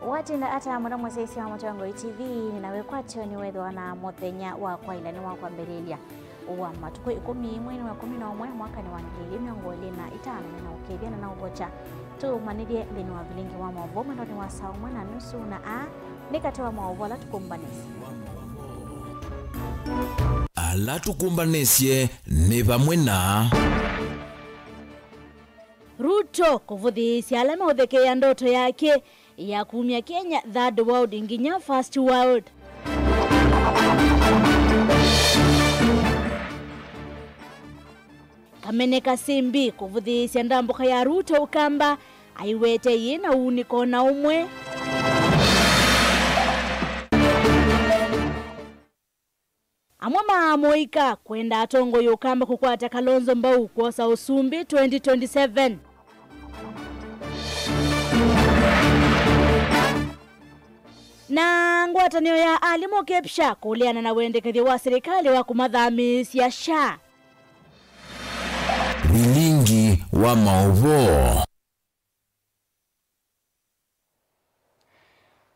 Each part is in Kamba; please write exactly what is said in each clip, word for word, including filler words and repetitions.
Watinda ata mũno mũsyaĩĩsya wa Mũtongoi T V, nĩ na wĩkwatyo nĩ wethĩwa na mũthenya wa kwaĩla nĩ wa kwambĩlĩlya wa matukũ ĩkũmi mweinĩ wa ĩkũmi na ũmwe mwakanĩ wa ngili ilĩ mĩongo ĩlĩ na ĩtano. Nĩ na ũkethya na na ũvokya tũmanyĩthye nthĩnĩ wa vilingi wa maũvoo mwendonĩ wa saa ũmwe na nusu, na aa nĩ katĩ wa maũvoo ala tũkũmbanĩsye. Ala tũkũmbanĩsye nĩ vamwe na Ruto kũvũthĩĩsya ala meũthekeea ndoto yake ya kumya Kenya third world nginya first world. Kamene Kasimbi kũvũthĩĩsya ndambũka ya Ruto Ũkamba aiwete yĩ na uunĩko na ũmwe. Amwe ma amũika kwenda atongoi Ũkamba kũkwata Kalonzo mbau kwosa ũsumbĩ twenty twenty-seven. Na ngwatanĩo ya alimũ KEPSHA kũleana na wendekethyo wa silikalĩ wa kũmathamĩĩsya SHA. Vilingi wa maũvoo.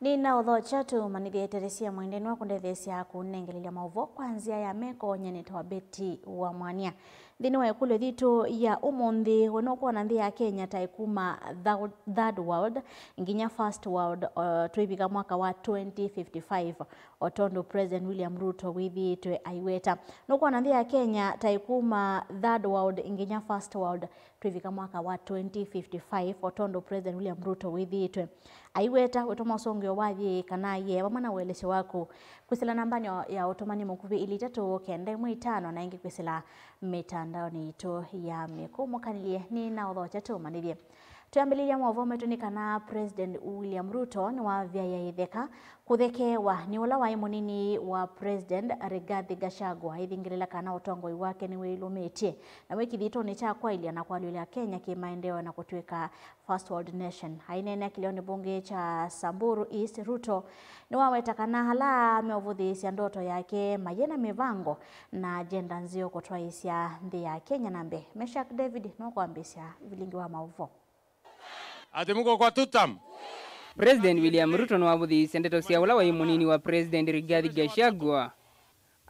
Nĩnaũthokya tũmanyĩthye ĩtete sya mwendeni wa kũndetheesya kũnengelelya maũvoo kwa nzĩa ya meko. Nyie nĩtawa Betty wa Mwania. Nthĩnĩ wa ĩkũlyo yitũ ya ũmũnthĩ, we nũkwona nthĩ ya Kenya ta ĩkuma thou-, third world nginya first world, uh, twĩvika mwaka wa twenty fifty-five, o tondũ President William Ruto wĩthĩĩtwe aiweta? Nũkwona nthĩ ya Kenya ta ĩkuma third world nginya first world twĩvika mwaka wa twenty fifty-five, o tondũ President William Ruto wĩthĩĩtwe aiweta? Wĩtũma ũsũngĩo wa yĩĩ kana yee vamwe na ũelesyo waku kwĩsĩla nambanĩ ya ũtũmani mũkuvĩ ilĩ itatũ kenda ĩmwe itano, na ĩngĩ kwĩsĩla mĩtandaonĩ yitũ ya mĩkũmũkanĩlye. Nĩnaũthokya tũmanyĩthye. Twĩambĩlĩlya maũvoo maitũ nĩ kana President William Ruto nĩwavyaĩe ĩtheka kũthekeewa nĩ ũla waĩ mũnini wa President Rigathi Gachagua aithingĩlĩla kana ũtongoi wake nĩwĩlũmĩtye na wĩ kĩthitũnĩ kya kwaĩlya na kũalyũla Kenya kĩmaendeeo na kũtw'ĩka first world nation. Aineenea kĩlĩonĩ mbunge kya Samburu East, Ruto nĩwaweta kana ala meũvũthĩĩsya ndoto yake mayĩ na mĩvango na agenda nzeo kũtwaĩĩsya nthĩ ya Kenya na mbee. Meshack David nũkwambĩĩsya vilingi wa maũvoo. Ati mko kwa tutam? President William Ruto nĩwavũthĩĩsye ndeto sya ũla waĩ mũnini wa President Rigathi Gachagua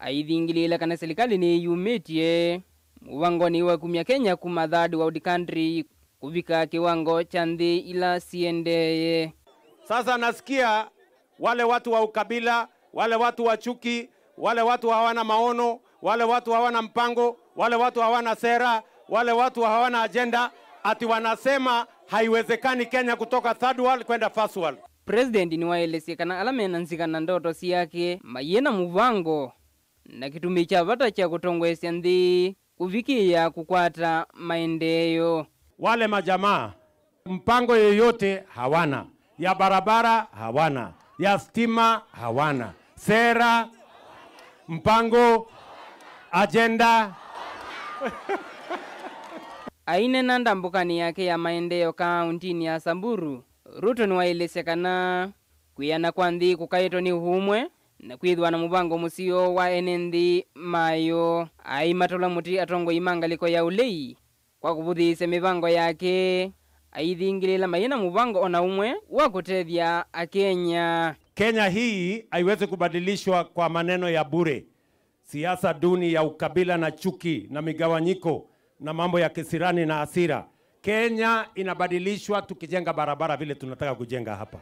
aithingĩlĩĩla kana silikalĩ nĩyumĩtye mũvangonĩ wa kumya Kenya kuma third world country kũvika kĩwango kya nthĩ ila siendeeye. Sasa nasikia wale watu wa ukabila, wale watu wa chuki, wale watu hawana maono, wale watu hawana mpango, wale watu hawana sera, wale watu hawana ajenda, ati wanasema haiwezekani Kenya kutoka third world kwenda first world. President nĩwaelesye kana ala mena nzika na ndoto syake mayĩ na mũvango na kĩtumi kya vata kya kũtongoesya nthĩ kũvikĩĩa kũkwata maendeeo. Wale majamaa, mpango yoyote hawana, ya barabara hawana, ya stima hawana, sera, mpango, agenda. Aineena ndambũkanĩ yake ya maendeeo kaũntinĩ ya Samburu, Ruto nĩwaelesya kana kwĩana kwa nthĩ kũkaĩtwe nĩ ũmwe na kwĩthĩwa na mũvango mũseo wa ene nthĩ mayo. Aimatũla mũtĩ atongoi ma ngalĩko ya ũlei kwa kũvũthĩĩsya mĩvango yake, aithingĩlĩĩla mayĩ na mũvango o na ũmwe wa kũtethya Akenya. Kenya hii haiwezi kubadilishwa kwa maneno ya bure. Siasa duni ya ukabila na chuki na migawanyiko na mambo ya kisirani na hasira. Kenya inabadilishwa tukijenga barabara vile tunataka kujenga hapa.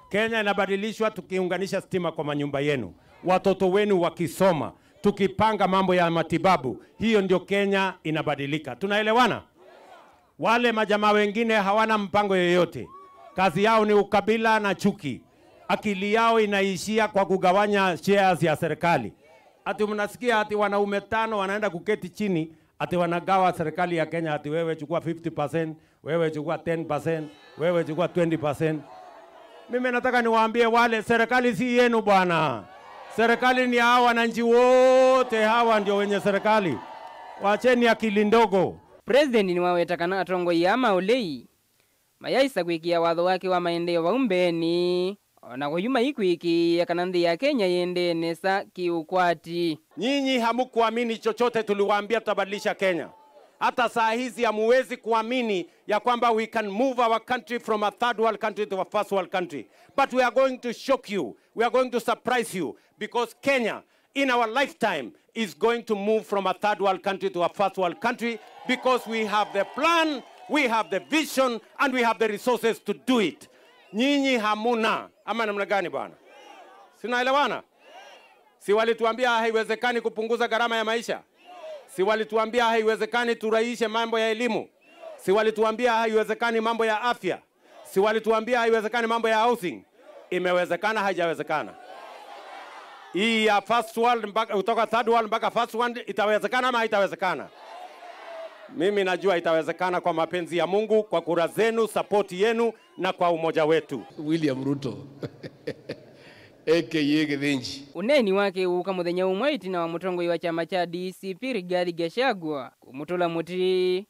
Kenya inabadilishwa tukiunganisha stima kwa manyumba yenu, watoto wenu wakisoma, tukipanga mambo ya matibabu. Hiyo ndio Kenya inabadilika. Tunaelewana? Wale majamaa wengine hawana mpango yoyote. Kazi yao ni ukabila na chuki. Akili yao inaishia kwa kugawanya shares ya serikali. Ati mnasikia ati wanaume tano wanaenda kuketi chini, ati wanagawa serikali ya Kenya, ati wewe chukua fifty percent, wewe chukua ten percent, wewe chukua twenty percent. Mimi nataka niwaambie wale, serikali si yenu bwana. Serikali ni hawa wananchi wote, hawa ndio wenye serikali. Wacheni akili ndogo. President nĩwaweta kana atongoi aa ma ũlei mayaĩsa kwĩkĩĩa watho wake wa maendeeo vau mbeenĩ, o na kũyu maikwĩkĩĩa kana nthĩ ya Kenya yĩendee nesa kĩũkwati. Nyinyi hamkuamini chochote tuliwaambia tutabadilisha Kenya. Hata saa hizi hamuwezi kuamini ya kwamba we can move our country from a third world country to a first world country. But we are going to shock you. We are going to surprise you because Kenya in our lifetime is going to move from a third world country to a first world country because we have the plan, we have the vision, and we have the resources to do it. Nyinyi hamuna, ama namna gani bwana? Si naelewana? Si walituambia haiwezekani kupunguza gharama ya maisha? Si walituambia haiwezekani turahisishe mambo ya elimu? Si walituambia haiwezekani mambo ya afya? Si walituambia haiwezekani mambo ya housing? Imewezekana, haijawezekana? Hii ya first world mpaka, kutoka third world mpaka first world itawezekana ama haitawezekana? Mimi najua itawezekana kwa mapenzi ya Mungu, kwa kura zenu, support yenu na kwa umoja wetu. William Ruto, A K A Githinji. Ũneeni wake ũũka mũthenya ũmwe ĩtina wa mũtongoi wa kyama kya D C P Rigathi Gachagua kũmũtũla mũtĩ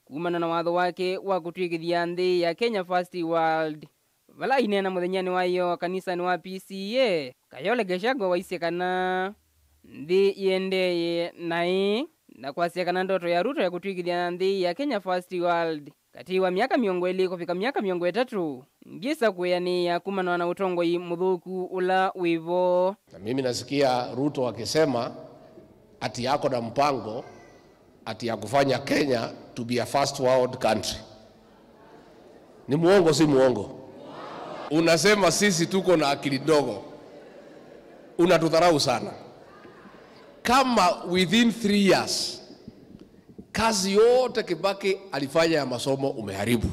kumana na watho wake wa kũtw'ĩkĩthya nthĩ ya Kenya First World. Vala aineena mũthenyanĩ wa ĩyoo kanisanĩ wa P C E A, Kayole Gachagua waisye kana nthĩ yĩendeeye naĩ na kwasya kana ndoto ya Ruto ya kũtw'ĩkĩthya nthĩ ya Kenya First World katĩ wa myaka mĩongo ĩlĩ kũvika myaka mĩongo ĩtatũ ndyĩsa kwĩanĩĩa kumana na ũtongoi mũthũku ũla wĩ vo. Na mimi nasikia Ruto akisema ati ako na mpango ati ya kufanya Kenya to be a first world country. Ni muongo, si muongo? Unasema sisi tuko na akili ndogo. Unatudharau sana. Kama within three years, kazi yote Kibaki alifanya ya masomo umeharibu.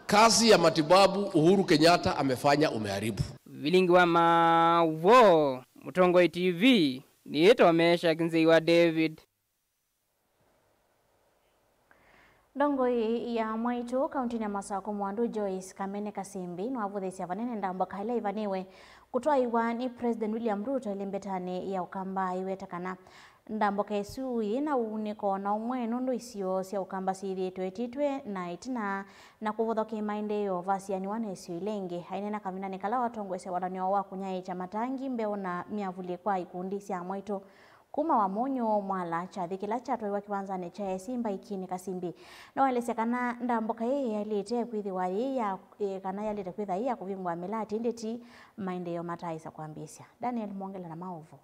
Kazi ya matibabu Uhuru Kenyatta amefanya umeharibu. Vilingi wa Maũvoo, Mũtongoi T V, nĩĩtwa Meshack Nzei wa David. Ndongoi ya Mwaitu kauntinĩ ya Masakũ Mwandu Joyce Kamene Kasimbi nĩwavũthĩsya vanene ndambũka ĩla ĩvanĩwe kũtwaĩwa nĩ President William Ruto ĩlĩmbĩtanĩ ya Ũkamba aiweta kana ndambũka ĩsu yĩ na ũunĩko o na ũmwe nũndũ isio sya Ũkamba syĩthĩĩtwe ĩtitwe na ĩtina na kũvothokya maendeeo vasianĩwa na isio ila ingĩ. Aineena kavindanĩ kala watongoesya watanĩo wa kũnyaĩĩkya matangi, mbeũ na myavuli kwa ikundi sya Mwaitu kuma Wamunyu, Mwala, kyathĩ kĩla kyatwaiwa kĩwanzanĩ kya Esimba Ikinĩ, Kasimbi nĩwaelesya kana ndambũka ĩĩ yaĩlĩte kwĩthĩwa yĩ ya, ĩ, kana yaĩlĩte kwĩthwa yĩ ya kũvingũa mĩlatĩ ĩndĩ ti maendeeo mataaĩsa kwambĩĩsya. Daniel Mwongela na maũvoo.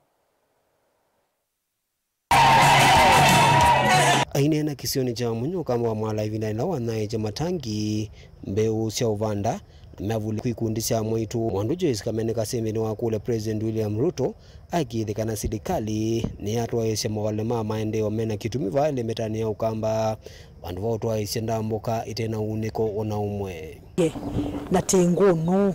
Aineena kĩsionĩ kya Wamunyu, Ũkamba wa Mwala, ĩvinda yĩla wanyaĩĩkya matangi, mbeũ sya ũvanda na myavuli kwĩ ikundi sya Mwaitu, Mwandu Joyce Kamene Kasimbi nĩwakũlya President William Ruto akĩĩthĩ kana silikalĩ nĩyatwaĩĩsya mawale ma maendeeo mena kĩtumi vaa ĩlĩmbĩtanĩ ya Ũkamba, vandũ va ũtwaĩĩsya ndambũka ĩte na ũunĩko o na ũmwe. Na ti ngũnũ,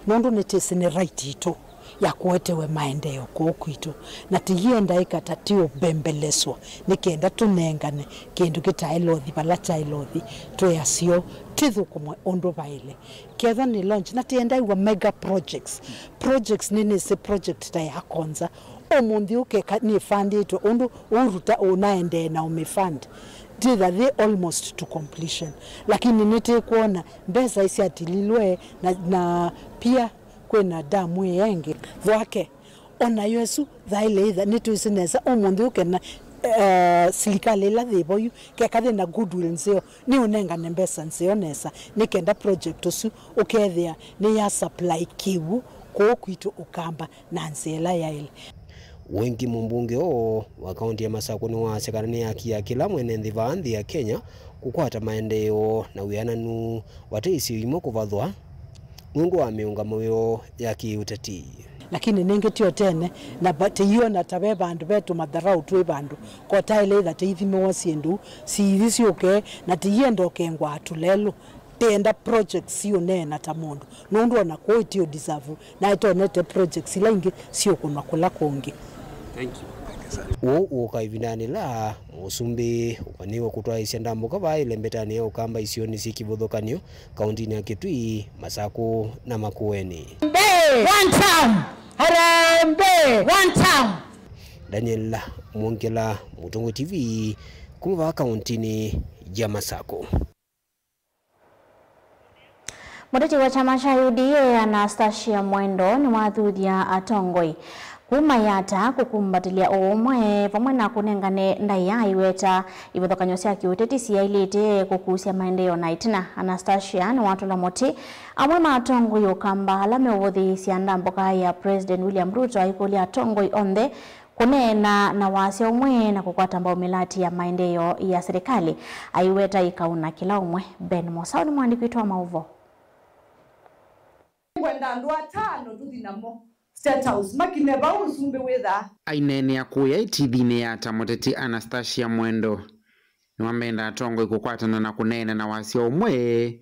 nũndũ nĩtĩsĩ nĩ right itũ ya kũetewe maendeeo kũũ kwitũ, na tĩyĩenda ĩkata tĩũmbembeleswa nĩ kenda tũnengane kĩndũ kĩtaĩlothi vala kyaĩlothi, twĩ aseo, tĩthũkũmwe ũndũ vaĩle. Kethwa nĩ launch, na tĩendaĩwa mega projects. Projects nĩ nĩsĩ project ta ya Konza. Ũmũnthĩ ũkeka nĩfandĩtwe ũndũ ũruta ũnaendee na ũmĩfund. Ndĩtha thĩ almost to completion. Lakini nĩtĩkwona mbesa isyatililwe na, na pia kwĩna damu ĩya ĩngĩ. Thwake, o nayo ĩsu thaĩle ĩtha, nĩtwĩsĩ nesa ũmũnthĩ ũkena, eh, silikalĩ ĩla yĩvo yu, keka yĩna goodwill nzeo, nĩũnengane mbesa nzeo nesa, nĩ kenda project ũsu ũkethĩa nĩ ya supply kĩw'ũ kũũ kwitũ Ũkamba na nzĩa ĩla yaĩle. Wingĩ mũmbunge ũũ wa kaunti ya Masakũ nĩwaasya kana nĩakia kĩla mwene nthĩ vaa nthĩ ya Kenya kũkwata maendeeo na wĩananu vate isio imwe kũvathwa nũndũ wa mĩũngamo yoo ya kĩũteti. Lakini nĩngĩ ti o tene, na va-, tĩiona ta ve vandũ ve tũmatharaũ twĩ vandũ, kotaĩle ĩtha tĩithimĩwa syĩndũ, siithi syũke, na tĩienda ũkengwa atu lelũ. Tĩenda projects siũneena ta mũndũ, nũndũ ona kũũ ĩtĩ ũ deserve, na ĩtonete projects ila ingĩ siũkũnwa kũla kũngĩ. Thank you. Ũũ ũũka ĩvindanĩ ĩla mũsumbĩ ũvanĩwe kũtwaĩĩsya ndambũka vaa ĩlembetanĩ ya Ũkamba isionĩ syĩ kĩvathũkany'o kauntinĩ ya Kitui, Masakũ na Makueni. Harambee! One term! Harambee! One term! Daniel Mwongela, Mũtongoi T V, kuma vaa kauntinĩ ya Masakũ. Mũteti wa kyama kya U D A Anastasia Mwendo nĩwathuthya atongoi Kuma Yatta kũkumbatĩlya ũũmwe vamwe na kũnengane ndaĩa aiweta ivathũkany'o sya kĩũteti siyaĩlĩte kũkusya maendeeo na ĩtina. Anastasia nĩwatũla mũtĩ amwe ma atongoi ũkamba ala meũvũthĩĩsya ndambũka ya President William Ruto aikũlya atongoi onthe kũneena na wasya ũmwe na kũkwata mbau mĩlati ya maendeeo ya silikalĩ aiweta ĩkauna kĩla ũmwe. Ben Mosau nĩ mwandĩki witũ wa maũvoo. Ngwenda andũ atano tũthi namo State House, makine vau ũsumbĩ wĩthaa. Aineenea kũya ĩtivinĩ ya Yatta, mũteti Anastasia Mwendwa nĩwamenda atongoi kũkwatana na kũneena na wasya ũmwe,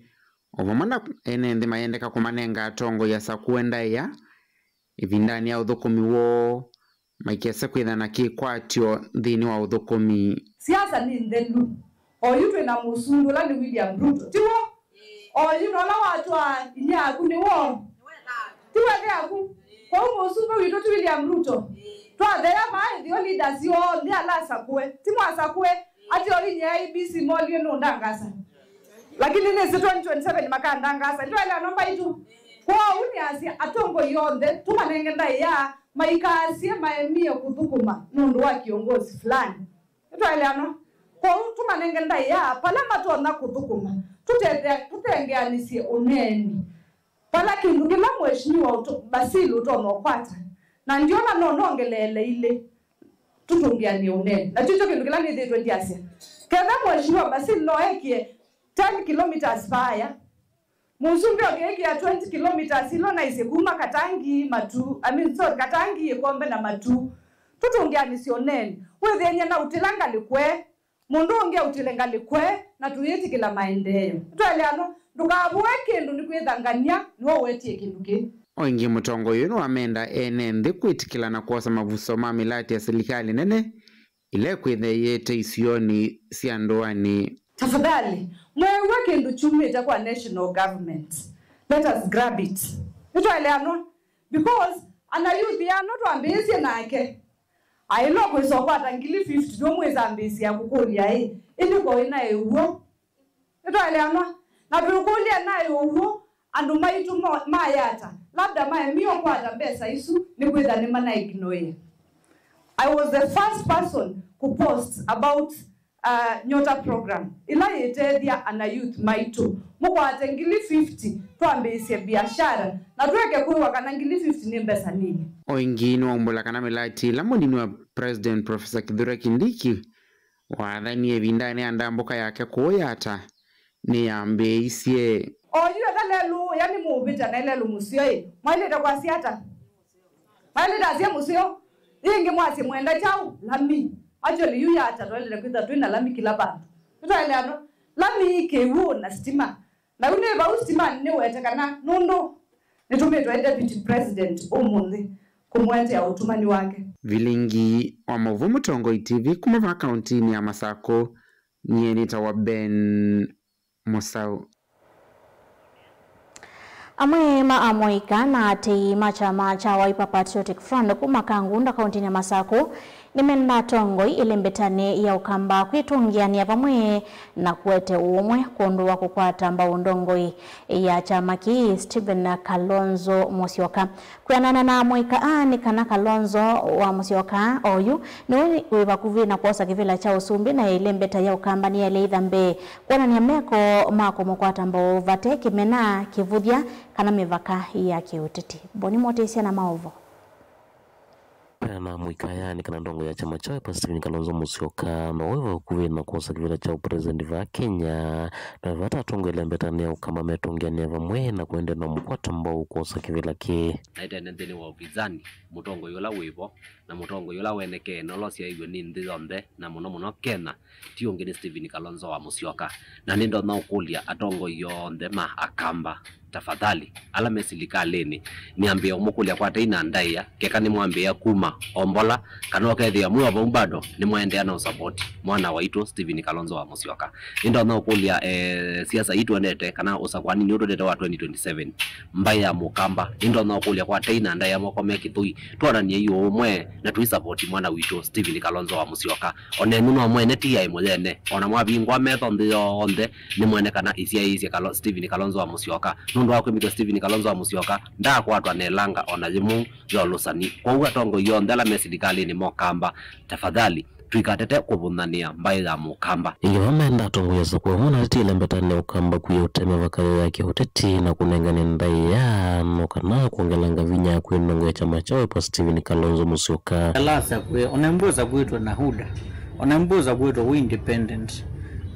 o vamwe na ene nthĩ mayendeka kũmanenga atongoi asakũe ndaĩa ĩvindanĩ ya ũthũkũmi woo, maikese kwĩthana kĩkwatyo nthĩnĩ wa ũthũkũmi. Siasa nĩ nthelu. Oyu twĩ na mũsumbĩ ũla nĩ William Ruto, tiw'o? Oyu nola watwaa inyia yaku nĩw'o? Ti wethe yaku? Kwoou mũsumbĩ witũ ti William Ruto? Twatheea maaĩthyo leaders onthe ala asakũe, ti mwasakũe? Ati oyu inyia ya I E B C molie nũndangasa. Lakini nĩsĩ twenty twenty-seven makandangasa. Nĩtwaeleanwa mbaitũ? Kwoou nĩasya atongoi onthe tũmanenge ndaĩa maikaasye maemie kũthũkũma nũndũ wa kĩongozi fulani. Nĩtwaeleanwa? Kwoou tũmanenge ndaĩa vala matonya kũthũkũma, tũtethea, tũtengeanĩsye ũneeni. Vala kĩndũ kĩla Mheshimiwa ũto-, Basil ũtonya ũkwata, na ndyona no nongeleele ilĩ, tũtũngĩanĩe ũneeni. Na kyo kyo kĩndũ kĩla nĩthĩĩtwe ndyasya. Ketha Mheshimiwa Basil no ekie ten kilometres vaaya, mũsumbĩ ũkĩĩkĩa twenty kilometres ilo naisye kuma Katangi, Matu, I mean, sorry, Katangi, Ĩkombe na Matu, tũtũngĩanĩsye ũneeni. Wĩthĩny'e na ũtĩla ngalĩko ĩ, mũndũ ũngĩ autĩle ngalĩko ĩ, na tũyĩtĩkĩla maendeeo. Nĩtwaeleanwa? Ndũkavũe kĩndũ nĩ kwĩthangany'a nĩwe ũwetie kĩndũ kĩĩ. O ĩngĩ, mũtongoi ũyũ nĩwamenda ene nthĩ kwĩtĩkĩla na kwosa mavuso ma mĩlati ya silikalĩ nene ila ĩkwĩthĩĩte isionĩ sya ndũanĩ. Tafadhali, mweew'a kĩndũ kyumĩte kwa national government, let us grab it. Nĩtwaeleanwa? Because ana youth yano twambĩĩsye nake, aĩlwe kwĩsa ũkwata ngili fifty, tũmwĩsambĩĩsya kũkũlya ĩ, ĩndĩ ko ĩnaĩ ũw'o? Nĩtwaeleanwa? Na twĩkũlya naĩ ũw'o, andũ maitũ mo-, ma Yatta, labda maemie ũkwata mbesa isu, nĩkwĩtha nĩmana ignore. I was the first person kũ post about, uh, Nyota program, ĩla yĩtethya ana youth maitũ. Mũkwate ngili fifty, twambĩĩsye biashara, na tũeke kwĩw'a kana ngili fifty nĩ mbesa nini. O ĩngĩ nĩwaumbũla kana mĩlati ĩla mũnini wa President Professor Kithure Kindiki wathanie ĩvindanĩ ya ndambũka yake kũũ Yatta nĩyambĩĩisye. Oyu eka lelũ, yani mũũvĩta naĩ lelũ mũseo ĩ, mwaĩlĩte kwasya ata? Mwaĩlĩte asye mũseo? Ĩngĩ mwasye mwenda kyaũ? Lami. Actually, yu Yatta twaĩlĩte kwĩthĩwa twĩ na lami kĩla vandũ. Nĩtwaeleanwa? Lami, kĩw'ũ na sitima. Na yu nĩ vau sitimanĩ nĩwete kana nũndũ nĩtũmĩtwe nĩ Deputy President ũmũnthĩ kũmũetea ũtumani wake. Vilingi wa maũvoo Mũtongoi T V kuma vaa kauntinĩ ya Masakũ, nyie nĩtawa Ben Mũsaũ. Amwe ma amũika na atei ma kyama kya Wiper Patriotic Front kuma Kangunda kauntinĩ ya Masakũ nĩmenda atongoi ĩlembetanĩ ya Ũkamba kwĩtũngĩanĩa vamwe na kũete ũũmwe kwondũ wa kũkwata mbau ndongoi ya kyama kĩĩ, Stephen Kalonzo Musyoka. Kwĩanana na amũika aa nĩ kana Kalonzo wa Musyoka oyu nĩwe wĩ vakuvĩ na kwosa kĩvĩla kya ũsumbĩ na ĩlembeta ya Ũkamba nĩyaĩle ĩtha mbee kwonany'a meko ma kũmũkwata mbau vate kĩmena, kĩvũthya kana mĩvaka ya kĩũteti. Boni Motĩsya na maũvoo. Kwĩanana na amũika aya nĩ kana ndongoi ya kyama kya Wiper Stephen Kalonzo Musyoka nowe wĩ vakuvĩ na kwosa kĩvĩla kya ũpresident vaa Kenya, na vata atongoi ĩlembetanĩ ya Ũkamba metũngĩanĩa vamwe na kũendeea na ũmũkwata mbau kwosa kĩvĩla kĩĩ. Na ĩtene nthĩnĩ wa ũpinzani, mũtongoi ũla wĩ vo na mũtongoi ũla wenekee na ũla ũsyaĩiw'e nĩ nthĩ yonthe, na mũno mũno Kenya, ti ũngĩ nĩ Stephen Kalonzo wa Musyoka. Na nĩndonya ũkũlya atongoi onthe ma Akamba, tafadhali, ala me silikalĩnĩ, nĩambĩĩa ũmũkũlya kwa tei na ndaĩa, keka nĩmwambĩĩa kuma o mbola, kana ũkethĩa mwĩ o vau bado nĩmwaendeea na ũsapoti mwana waitũ Stephen Kalonzo wa Musyoka. Nĩndonya ũkũlya, eh, siasa ii tũendete, kana ũsakũani ũũ tũendete wa twenty twenty-seven, mbaĩ ya Mũkamba, nĩndonya ũkũlya kwa tei na ndaĩa moko me kĩthũi, twonany'ei ũũmwe na tũisapoti mwana witũ Stephen Kalonzo wa Musyoka. O nenyu no mwene ti aĩ mũyene, ona mwavingũa metho nthĩ yonthe, nĩmwene kana ĩsyaĩĩsye Kalo-, Stephen Kalonzo wa Musyoka. Nũndũ wa kwĩmĩthya Stephen Kalonzo wa Musyoka ndaakwatwa na ĩlanga o na yĩmwe ya ũlũsani. Kwoou atongoi onthe ala me silikalĩnĩ mokamba, tafadhali, tũikatete kũvũnanĩa mbaĩ ya mũkamba. Ĩngĩ vamenda atongoi asakũa amwe na ateti ala mbetanĩ ũkamba kwia ũteme vakayo yake ũteti na kũnengane ndaĩa no kana kwongelanga vinya kwĩ ndongo ya kyama kya Wiper Stephen Kalonzo Musyoka. Ala asakũe, ona mbũsa kwĩtwa na huda, ona mbũsa kwĩtwa wĩ independent,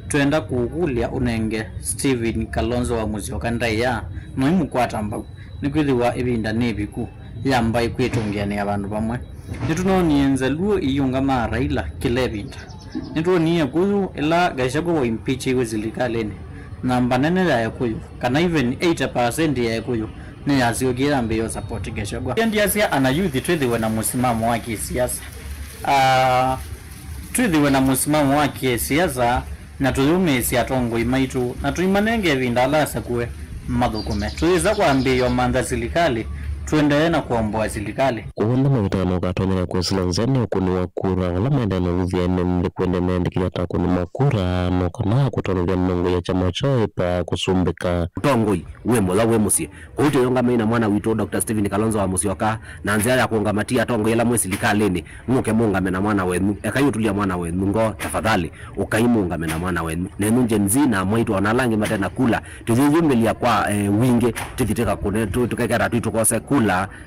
twenda kũkũlya ũnenge Stephen Kalonzo wa Musyoka ndaĩa, no imũkwata mbau, nĩkwĩthĩwa ĩvinda nĩ ĩviku ya mbaĩ kwĩtũngĩanĩa vandũ vamwe. Nĩtũnonie Nzaluo iiũngamaa Raila kĩla ĩvinda. Nĩtwonie Kũyũ ĩla Gachagua waimpeachiwe silikalĩnĩ, namba nene ya Ekũyũ, kana even eighty percent ya Ekũyũ, nĩyasyokie yambĩĩe support Gachagua. Ndiasya ana youth twĩthĩwe na mũsimamo wa kĩsiasa. Ah, twĩthĩwe na mũsimamo wa kĩsiasa, na tũyũmĩĩsya atongoi maitũ, na tũimanenge ĩvinda ala asakũe mathũkũme. Tũyĩsa kwambĩĩa ũmantha silikalĩ, tũendee na kũomboa silikalĩ. Kwoou nĩ mavĩtano ũkatonyeka kwĩsĩla nzĩa nĩ ũkũni wa kura, vala maendee na ũvũthya ene nthĩ kũendee meandĩkĩthya ta akũni ma kura, no kana kũtonyethya ndongo ya kyama kya Wiper kũsumbĩka. Ũtongoi wĩ mũya wĩ mũsyĩ. Kwoou tũyĩũngamei na mwana witũ Doctor Stephen Kalonzo wa Musyoka, na nzĩa ya kũũngama ti atongoi ala mwĩ silikalĩnĩ, mũke mũũngame na mwana wenyu. Ekai ũtũlya mwana wenyu ngoo, tafadhali. Ũkai mũũngame na mwana wenyu. Nenyu Gen Z na amwaitũ ona ala angĩ mate na kula, tũyĩyumĩlya kwa, eh, wingĩ, tũthi tũkakũne, tũ-, tũkekera twĩ tũkose kula,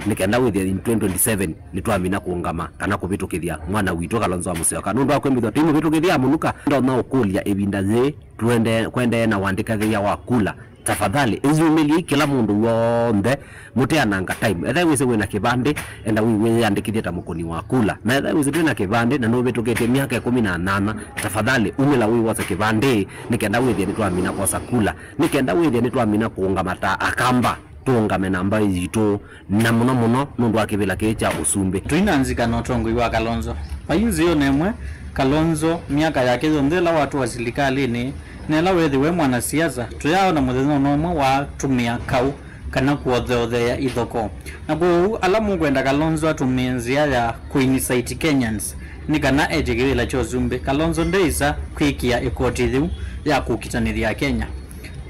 nĩ kenda wĩthĩe in twenty twenty-seven nĩtwamina kũũngama kana kũvĩtũkĩthya mwana witũ Kalonzo wa Musyoka. Nũndũ wa kwĩmbĩthwa tũimũvĩtũkĩthya amũnuka, ndonya ũkũlya ĩvinda yĩĩ, twende, kwendee na wandĩkĩthya wa kula. Tafadhali, ĩyumĩlyei kĩla mũndũ w'onthe, mũteananga time. Ethĩwa wĩsĩ wĩna kĩvandĩ, enda wĩ-, wĩyandĩkĩthye ta mũkũni wa kula. Na ethĩwa wĩsĩ ndwĩna kĩvandĩ, na nũvĩtũkĩtye myaka ĩkũmi na nana, tafadhali, umĩla wĩ wose kĩvandĩ, nĩ kenda wĩthĩe nĩtwamina kwosa kula. Nĩ kenda wĩthĩe nĩtwamina kũũngama ta Akamba, tũũngame na mbaĩ yitũ. Na mũno mũno nũndũ wa kĩvĩla kĩĩ kya ũsumbĩ. Tũinanzika na ũtongoi wa Kalonzo. Vai nzĩonĩ ĩmwe, Kalonzo, myaka yake yonthe ĩla watũa silikalĩnĩ, na ĩla weethĩwe mwanasiasa, tũyaaona mũthenya ona ũmwe watũmĩa kaũ kana kũotheotheea ithokoo. Na kwoou, ala mũkwenda Kalonzo atũmĩe nzĩa ya kũincite Kenyans nĩ kana etye kĩvĩla kya ũsumbĩ, Kalonzo ndeĩsa kwĩkĩa ĩkoti yĩu ya kũkitanĩthya Akenya.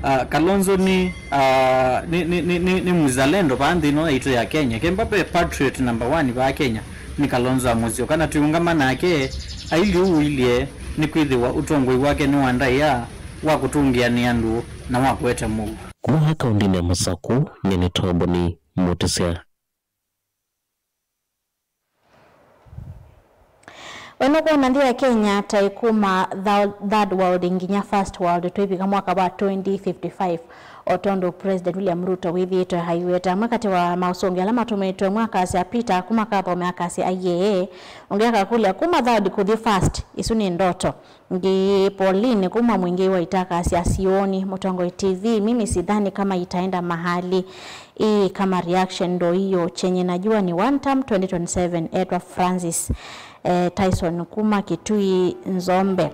Ah, Kalonzo nĩ, ah, nĩ, nĩ, nĩ, nĩ, nĩ mzalendo vaa nthĩ ĩno yaitũ ya Kenya. Kemba ve patriot number one vaa Kenya nĩ Kalonzo wa Musyoka, na tũiũngama nake ailye ũu ũilye, nĩkwĩthĩwa ũtongoi wake nĩ wa ndaĩa, wa kũtũngĩanĩa andũ, na wa kũete mũuo. Kuma kaũndĩnĩ ya Masakũ, nyie nĩ Toboni Mũtĩsya. We nũkwona nthĩ ya Kenya ta ĩkuma thou-, third world nginya first world twĩvika mwaka wa twenty fifty-five, o tondũ President William Ruto wĩthĩĩtwe aiweta? Amwe katĩ wa maũsũngĩo ala matũmĩtwe, ũmwe akasya Peter kuma akathome akasya aiee, ũngĩ akakũlya kuma third kũthi first, isu nĩ ndoto. Ngi Pauline kuma Mwingĩ wa Itaka asya sioni. Mũtongoi T V, mimi sidhani kama itaenda mahali. Hii kama reaction ndo hiyo, chenye najua ni one term twenty twenty-seven. Etwa Francis, eh, Tyson kuma Kitui Nzombe.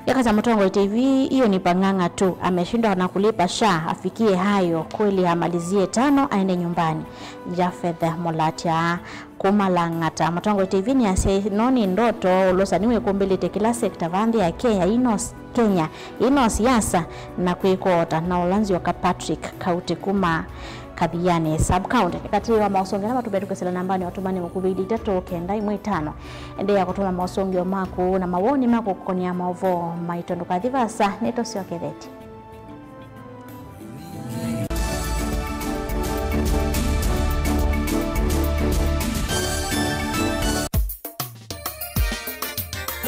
Yakasya Mũtongoi T V, hiyo ni pang'ang'a tu, ameshindwa na kulipa sha, afikie hayo kweli, amalizie tano aende nyumbani. Japheth Mulatia kuma Lang'ata. Mũtongoi T V nĩasya ĩno nĩ ndoto, ũlũsani wĩkũmbĩlĩte kĩla sekta vaa nthĩ ya Kenya, ino s-, Kenya, ino siasa na kwĩkota na ũla Nzyoka Patrick Kauti kuma Kathiani sub county. Nĩ katĩ wa maũsũngĩo ala matũmbĩte kwĩsĩla nambanĩ wa tũmani mũkuvĩ ilĩ itatũ kenda ĩmwe ĩtano. Endeea kũtũma maũsũngĩo maku na mawoni maku kũkonĩa maũvoo maitũ. Ndũkathi vasa, nĩtũsyokethetye.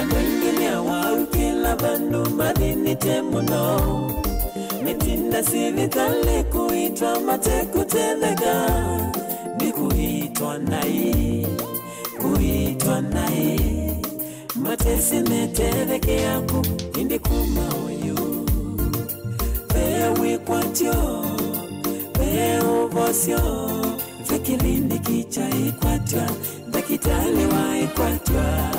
Andũ aingĩ nĩ awau kĩla vandũ mathĩnĩte mũno. Metinda sivitalĩ kũitwa mate kũtetheka. Nĩ kũitwa naĩ, kũitwa naĩ. Matesĩ metethekea kũ ĩndĩ kuma ũyũ? Ve wĩkwatyo, ve ũvosyo, ve kĩlindiki kya ĩkwatya, ndakĩtalĩ wa ĩkwatya.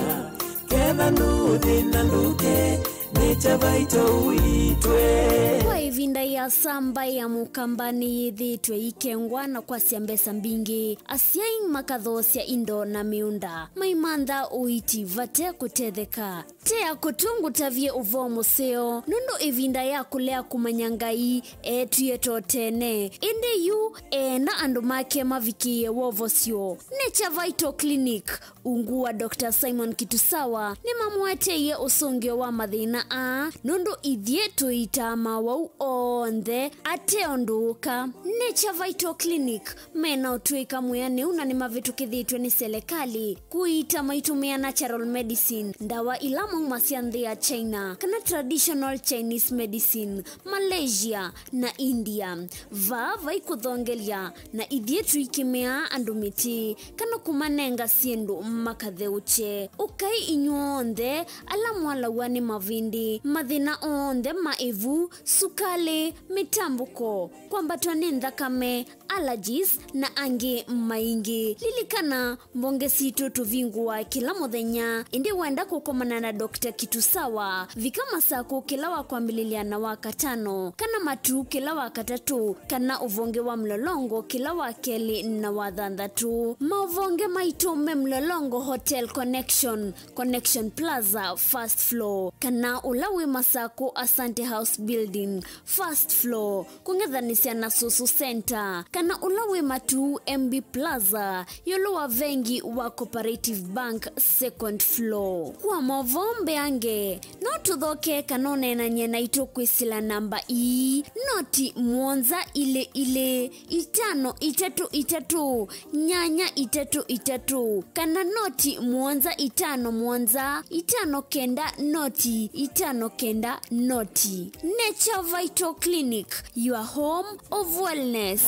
Ketha nũthĩna ndũke, nĩkya vaito ũitwe. Kwa ĩvinda ĩasa, mbaĩ ya Mũkamba nĩyĩthĩĩtwe ĩikengwa na kwasya mbesa mbingĩ. Asyai makathoosya indo na mĩũnda, maimantha ũiiti vate kũtetheka. Tea kũtũ ngũtavye ũvoo mũseo, nũndũ ĩvinda ya kũlea kũmanya Ngai eetwie to tene. Ĩndĩ yu eenda andũ make mavikĩĩe wovosyo. Nature Vital Clinic, ungu wa Doctor Simon Kitusawa, nĩmamũeteie ũsũngĩo wa mathĩna aa, nũndũ ithyĩ tũiitaa mawau onthe ate ũndũ ũka. Nature Vital Clinic, mena ũtũĩka mwĩanĩu na nĩmavĩtũkĩthĩtw'e nĩ selekalĩ kũiita maitũmĩa natural medicine, ndawa ila maumasya nthĩ ya China, kana traditional Chinese medicine, Malaysia na India. Vaa vai kũthongelya, na ithyĩ tũikĩmĩaa andũ mĩtĩ, kana kũmanenga syĩndũ makatheũkye. Ũkai inyw'onthe ala mwalaw'a nĩ mavĩndĩ, mathĩna onthe ma ĩvu, sukalĩ, mĩtambũko, kwambatwa nĩ nthakame, allergies, na angĩ maingĩ. Lilikana, mbonge sitũ tũvingũaa kĩla mũthenya, ĩndĩ wenda kũkomana na Doctor Kitusawa, vika Masakũ kĩla wa kwambĩlĩlya na wa katano, kana Matuu kĩla wa katatũ, kana ũvonge wa Mlolongo kĩla wa kelĩ na wa thanthatũ. Maũvonge maitũ me Mlolongo Hotel Connection, Connection Plaza, first floor, kana ũla wĩ Masakũ Asante House Building, first floor, kũng'ethanĩsya na Susu Center, kana ũla wĩ Matuu M B Plaza, ĩũlũ wa vengi wa Cooperative Bank, second floor. Kwa maũvoo mbeange, no tũthoke kana ũneenany'e naitũ kwĩsĩla namba ii, noti mũonza ilĩ ilĩ, itano itatũ itatũ, nyanya itatũ itatũ, kana noti mũonza itano mũonza, itano kenda noti, itano kenda noti. Nature Vital Clinic, your home of wellness.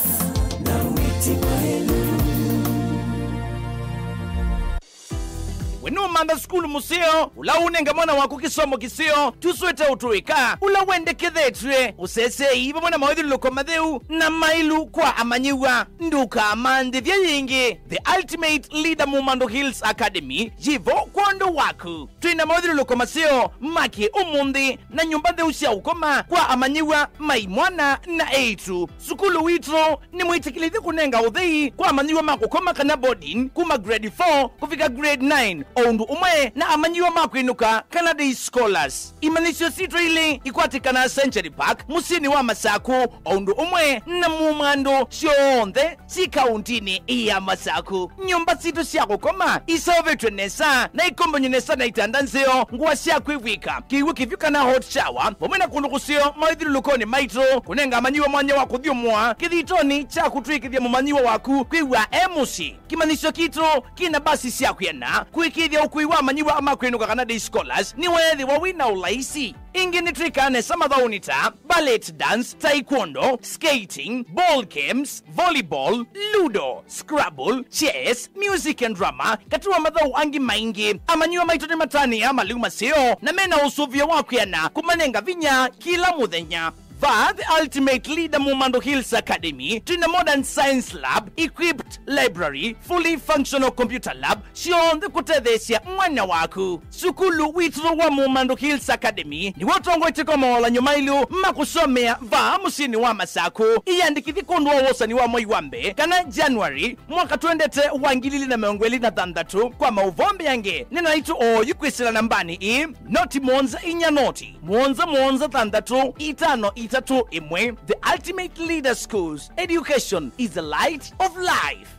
We nũmantha sukulu mũseo ũla ũnenga mwana waku kĩsomo kĩseo, tũswĩte ũtũĩka ũla wendekethetw'e, ũseseei vamwe na mawĩthyũlũlũko matheu na maĩlu kwa amanyĩw'a. Ndũkamanthĩthye yĩngĩ. The Ultimate Leader Mumando Hills Academy yĩ vo kwondũ waku. Twĩ na mawĩthyũlũlũko maseo ma kĩ-ũmũnthĩ na nyũmba ntheu sya ũkoma kwa amanyĩw'a ma imwana na eĩtu. Sukulu witũ nĩ mwĩtĩkĩlĩthye kũnenga ũthei kwa amanyĩw'a ma kũkoma kana boarding kuma grade four kũvika grade nine, o ũndũ ũmwe na amanyĩw'a ma kwĩnũka kana day scholars. Imanyĩsyo sitũ ilĩ ikwatĩkanaa Century Park, mũsyĩnĩ wa Masakũ, o ũndũ ũmwe na Mumando syonthe syĩ kaũntĩnĩ ya Masakũ. Nyũmba sitũ sya kũkoma iseũvĩtw'e nesa na ikombany'e nesa na itanda nzeo, ngũa sya kwĩvw'ĩka, kĩw'ũ kĩvyũ kana hot shower, vamwe na kũndũ kũseo mawĩthyũlũlũkonĩ maitũ, kũnenga amanyĩw'a mwanya wa kũthyũmũa kĩthitonĩ kya kũtw'ĩkĩthya mũmanyĩw'a waku kwĩw'a e mũsyĩ. Kĩmanyĩsyo kitũ kĩna mbasi sya kwĩana kũĩkĩĩthya ũkui wa amanyĩw'a ma kwĩnũka kana day scholars nĩweethĩwa wĩ na ũlaisi. Ĩngĩ nĩtwĩkaa nesa mathaũnĩ ta ballet dance, taekwondo, skating, ball games, volleyball, ludo, scrabble, chess, music and drama, katĩ wa mathaũ angĩ maingĩ. Amanyĩw'a maitũ nĩmatanĩaa malĩu maseo na mena ũsũvĩo wa kwĩana kũmanenga vinya kĩla mũthenya. Vaa The Ultimate Leader Mumando Hills Academy twĩ na modern science lab, equipped library, fully functional computer lab, syonthe kũtetheesya mwana waku. Sukulu witũ wa Mumando Hills Academy nĩw'o ũtongoetye kwa mawalan'yo maĩlu ma kũsomea vaa mũsyĩnĩ wa Masakũ. Ĩyandĩkĩthye kwondũ wa wosani wa mwei wa mbee kana January mwaka twendete wa ngili ili na mĩongo ĩlĩ na thanthatũ. Kwa maũvoo mbeange, nena naitũ oyu kwĩsĩla nambanĩ ĩĩ, noti mũonza inya noti, mũonza mũonza thanthatũ, itano itatũ ĩmwe. The Ultimate Leader Schools, education is the light of life.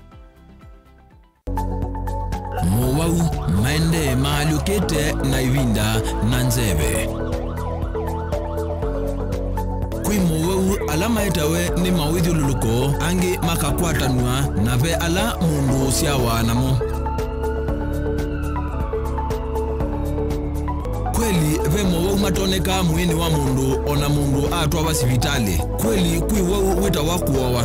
Mowau maendee maalyũkĩte na ĩvinda na nzeve. Kwĩ mowau ala maetawe nĩ mawĩthyũlũlũko, angĩ makakwatanw'a, na ve ala mũndũ ũsyawa namo. Kweli, ve mowau matonekaa mwĩĩnĩ wa mũndũ o na mũndũ atwawa sivitalĩ. Kweli, kwĩ wau wĩtawa kũowa.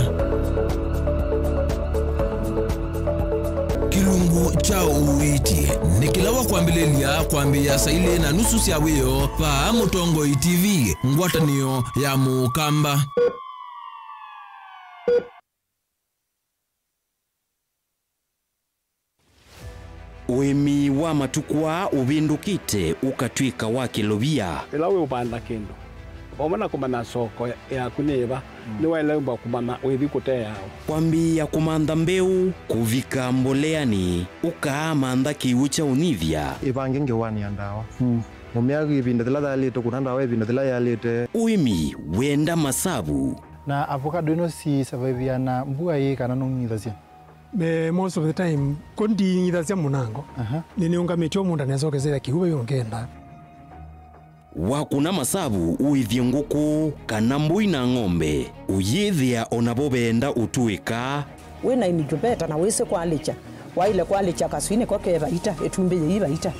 Kĩlungu kya ũiiti nĩ kĩla wa kwambĩlĩlya kwambĩĩa saa ilĩ na nusu sya wĩoo vaa Mũtongoi T V, ngwatanĩo ya Mũkamba. Ũĩmi wa matukũ aa ũvĩndũkĩte ũkatw'ĩka wa kĩlovia. Ĩla wĩũvanda kĩndũ, vamwe na kũmanya soko yaku nĩ yĩva, mm, nĩwaĩle wĩmba kũmanya ũithi kũteawa. Kwambĩĩa kũmantha mbeũ, kũvika mboleanĩ, ũkaamantha kĩw'ũ kya ũnyivya. Ĩvange ngewanĩa ndawa. Mm. Mũmĩa ĩvinda yĩla yaĩlĩte, kũna ndawa ĩvinda yĩla yaĩlĩte. Ũĩmi wenda masavu. Na avocado ĩno si survive na mbua ĩĩ kana nũng'ithasya? Eh, most of the time, ko nding'ithasya mũnango. Aha. Nĩnĩũngamĩtye o mũũnda nesa ũkesethĩa kĩu ve ũngenda. Wakũna masavu ũĩthye ngũkũ kana mbũi na ng'ombe, ũyĩthĩa o navo veenda ũtũĩka. Wĩ na incubator na wĩsĩ kwalĩkya, waĩle kwalĩkya kaswinĩ ko ke vaita, ĩtumbĩ yĩi vaita.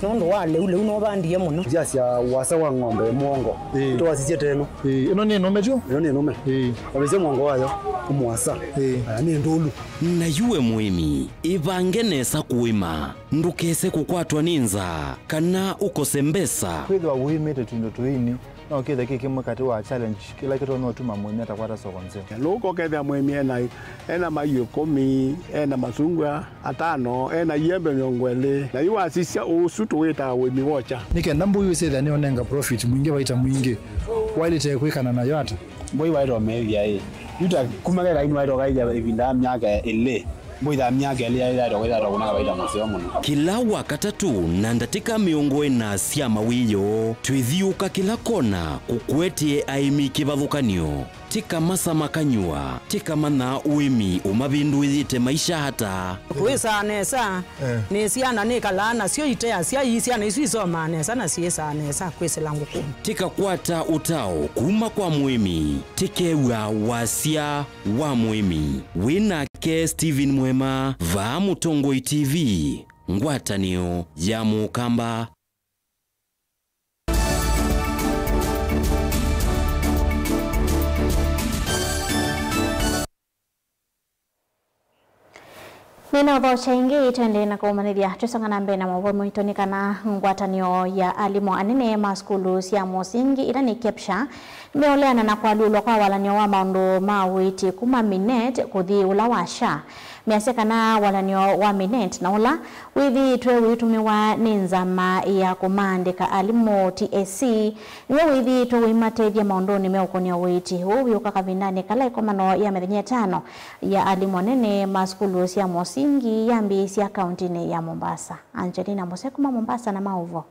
Nũndũ wa lĩu, lĩu nũvandie mũno. Ndyasya wasa wa ng'ombe mũongo. Ĩĩ. Twasisye teno. Ĩĩ, ĩno nĩ nũme tu? Ĩno nĩ nũme. Ĩĩ. Wavĩsya mũongo wayo, mũasa. Ĩĩ. Aya nĩ ndũlu. Na yu we mũĩmi, ĩvange nesa kũĩma, ndũkese kũkwatwa nĩ nzaa kana ũkose mbesa. Kwĩthĩwa ũĩmĩte tũindo tũini, no kĩthe kĩ kĩmwe katĩ wa challenge kĩla kĩtonya ũtuma mũĩmi atakwata soko nzeo. Lũko kethĩa mũĩmi ena, ena maiũ ĩkũmi, ena masungwa atano, ena iembe mĩongo ĩlĩ, na yu wasisya ũsu tũwĩtaa ũĩmi wa ũkya. Nĩ kenda mbũi ũsĩthĩa nĩũnenga profit mwingĩ, vaita mwingĩ, waĩlĩte kwĩkana nayo ata? Mbũi waĩtwa meethya ĩ. Yu ta kuma keka inu waĩtwa kaithya ĩvinda ya myaka ĩlĩ. Mbũi ya myaka ĩlĩ yaĩtwa kwĩtha twa kũnenga vaita mũseo mũno. Kĩla Wakatatũ na ndatĩka mĩongo ĩna sya mawĩoo, twĩthiũũka kĩla kona kũkũetee aĩmi kĩvathũkany'o. Tĩkamasama kanyũa, tĩkamanya ũĩmi ũmavĩndũĩĩte maisha ata. Kwĩsaa nesa, eh, nĩ syana nĩkalaa nasyo iteasya, ii syana isu isomaa nesa na syĩsaa nesa kwĩsĩla ngũkũnĩ. Tĩkakwata ũtao kuma kwa mũĩmi, tĩkew'a wasya wa mũĩmi. Wĩ nake Stephen Mwema, vaa Mũtongoi T V, ngwatanĩo ya Mũkamba. Nĩnaũthokya ĩngĩ, tũendee na kũmanyĩthya. Twĩsonga na mbee na maũvoo maitũ, nĩ kana ngwatanĩo ya alimũ anene ma sukulu sya mũsingi, ĩla nĩ KEPSHA, meũleana na kũalyũlwa kwa walany'o wa maũndũ ma ũiiti kuma Minet kũthi ũla wa SHA. Measya kana walany'o wa Minet na ũla wĩthĩĩtwe ũitũmĩwa nĩ nzama ya kũmaandĩka alimũ, T S C, nĩw'o wĩthĩĩtwe ũimatethya maũndũnĩ meũkonia ũiiti. Ũu wĩũka kavindanĩ kala ĩkomano ya mĩthenya ĩtano ya alimũ anene ma sukulu sya mũsingi yambĩĩsya kauntinĩ ya Mombasa. Angelina Mose kuma Mombasa na maũvoo.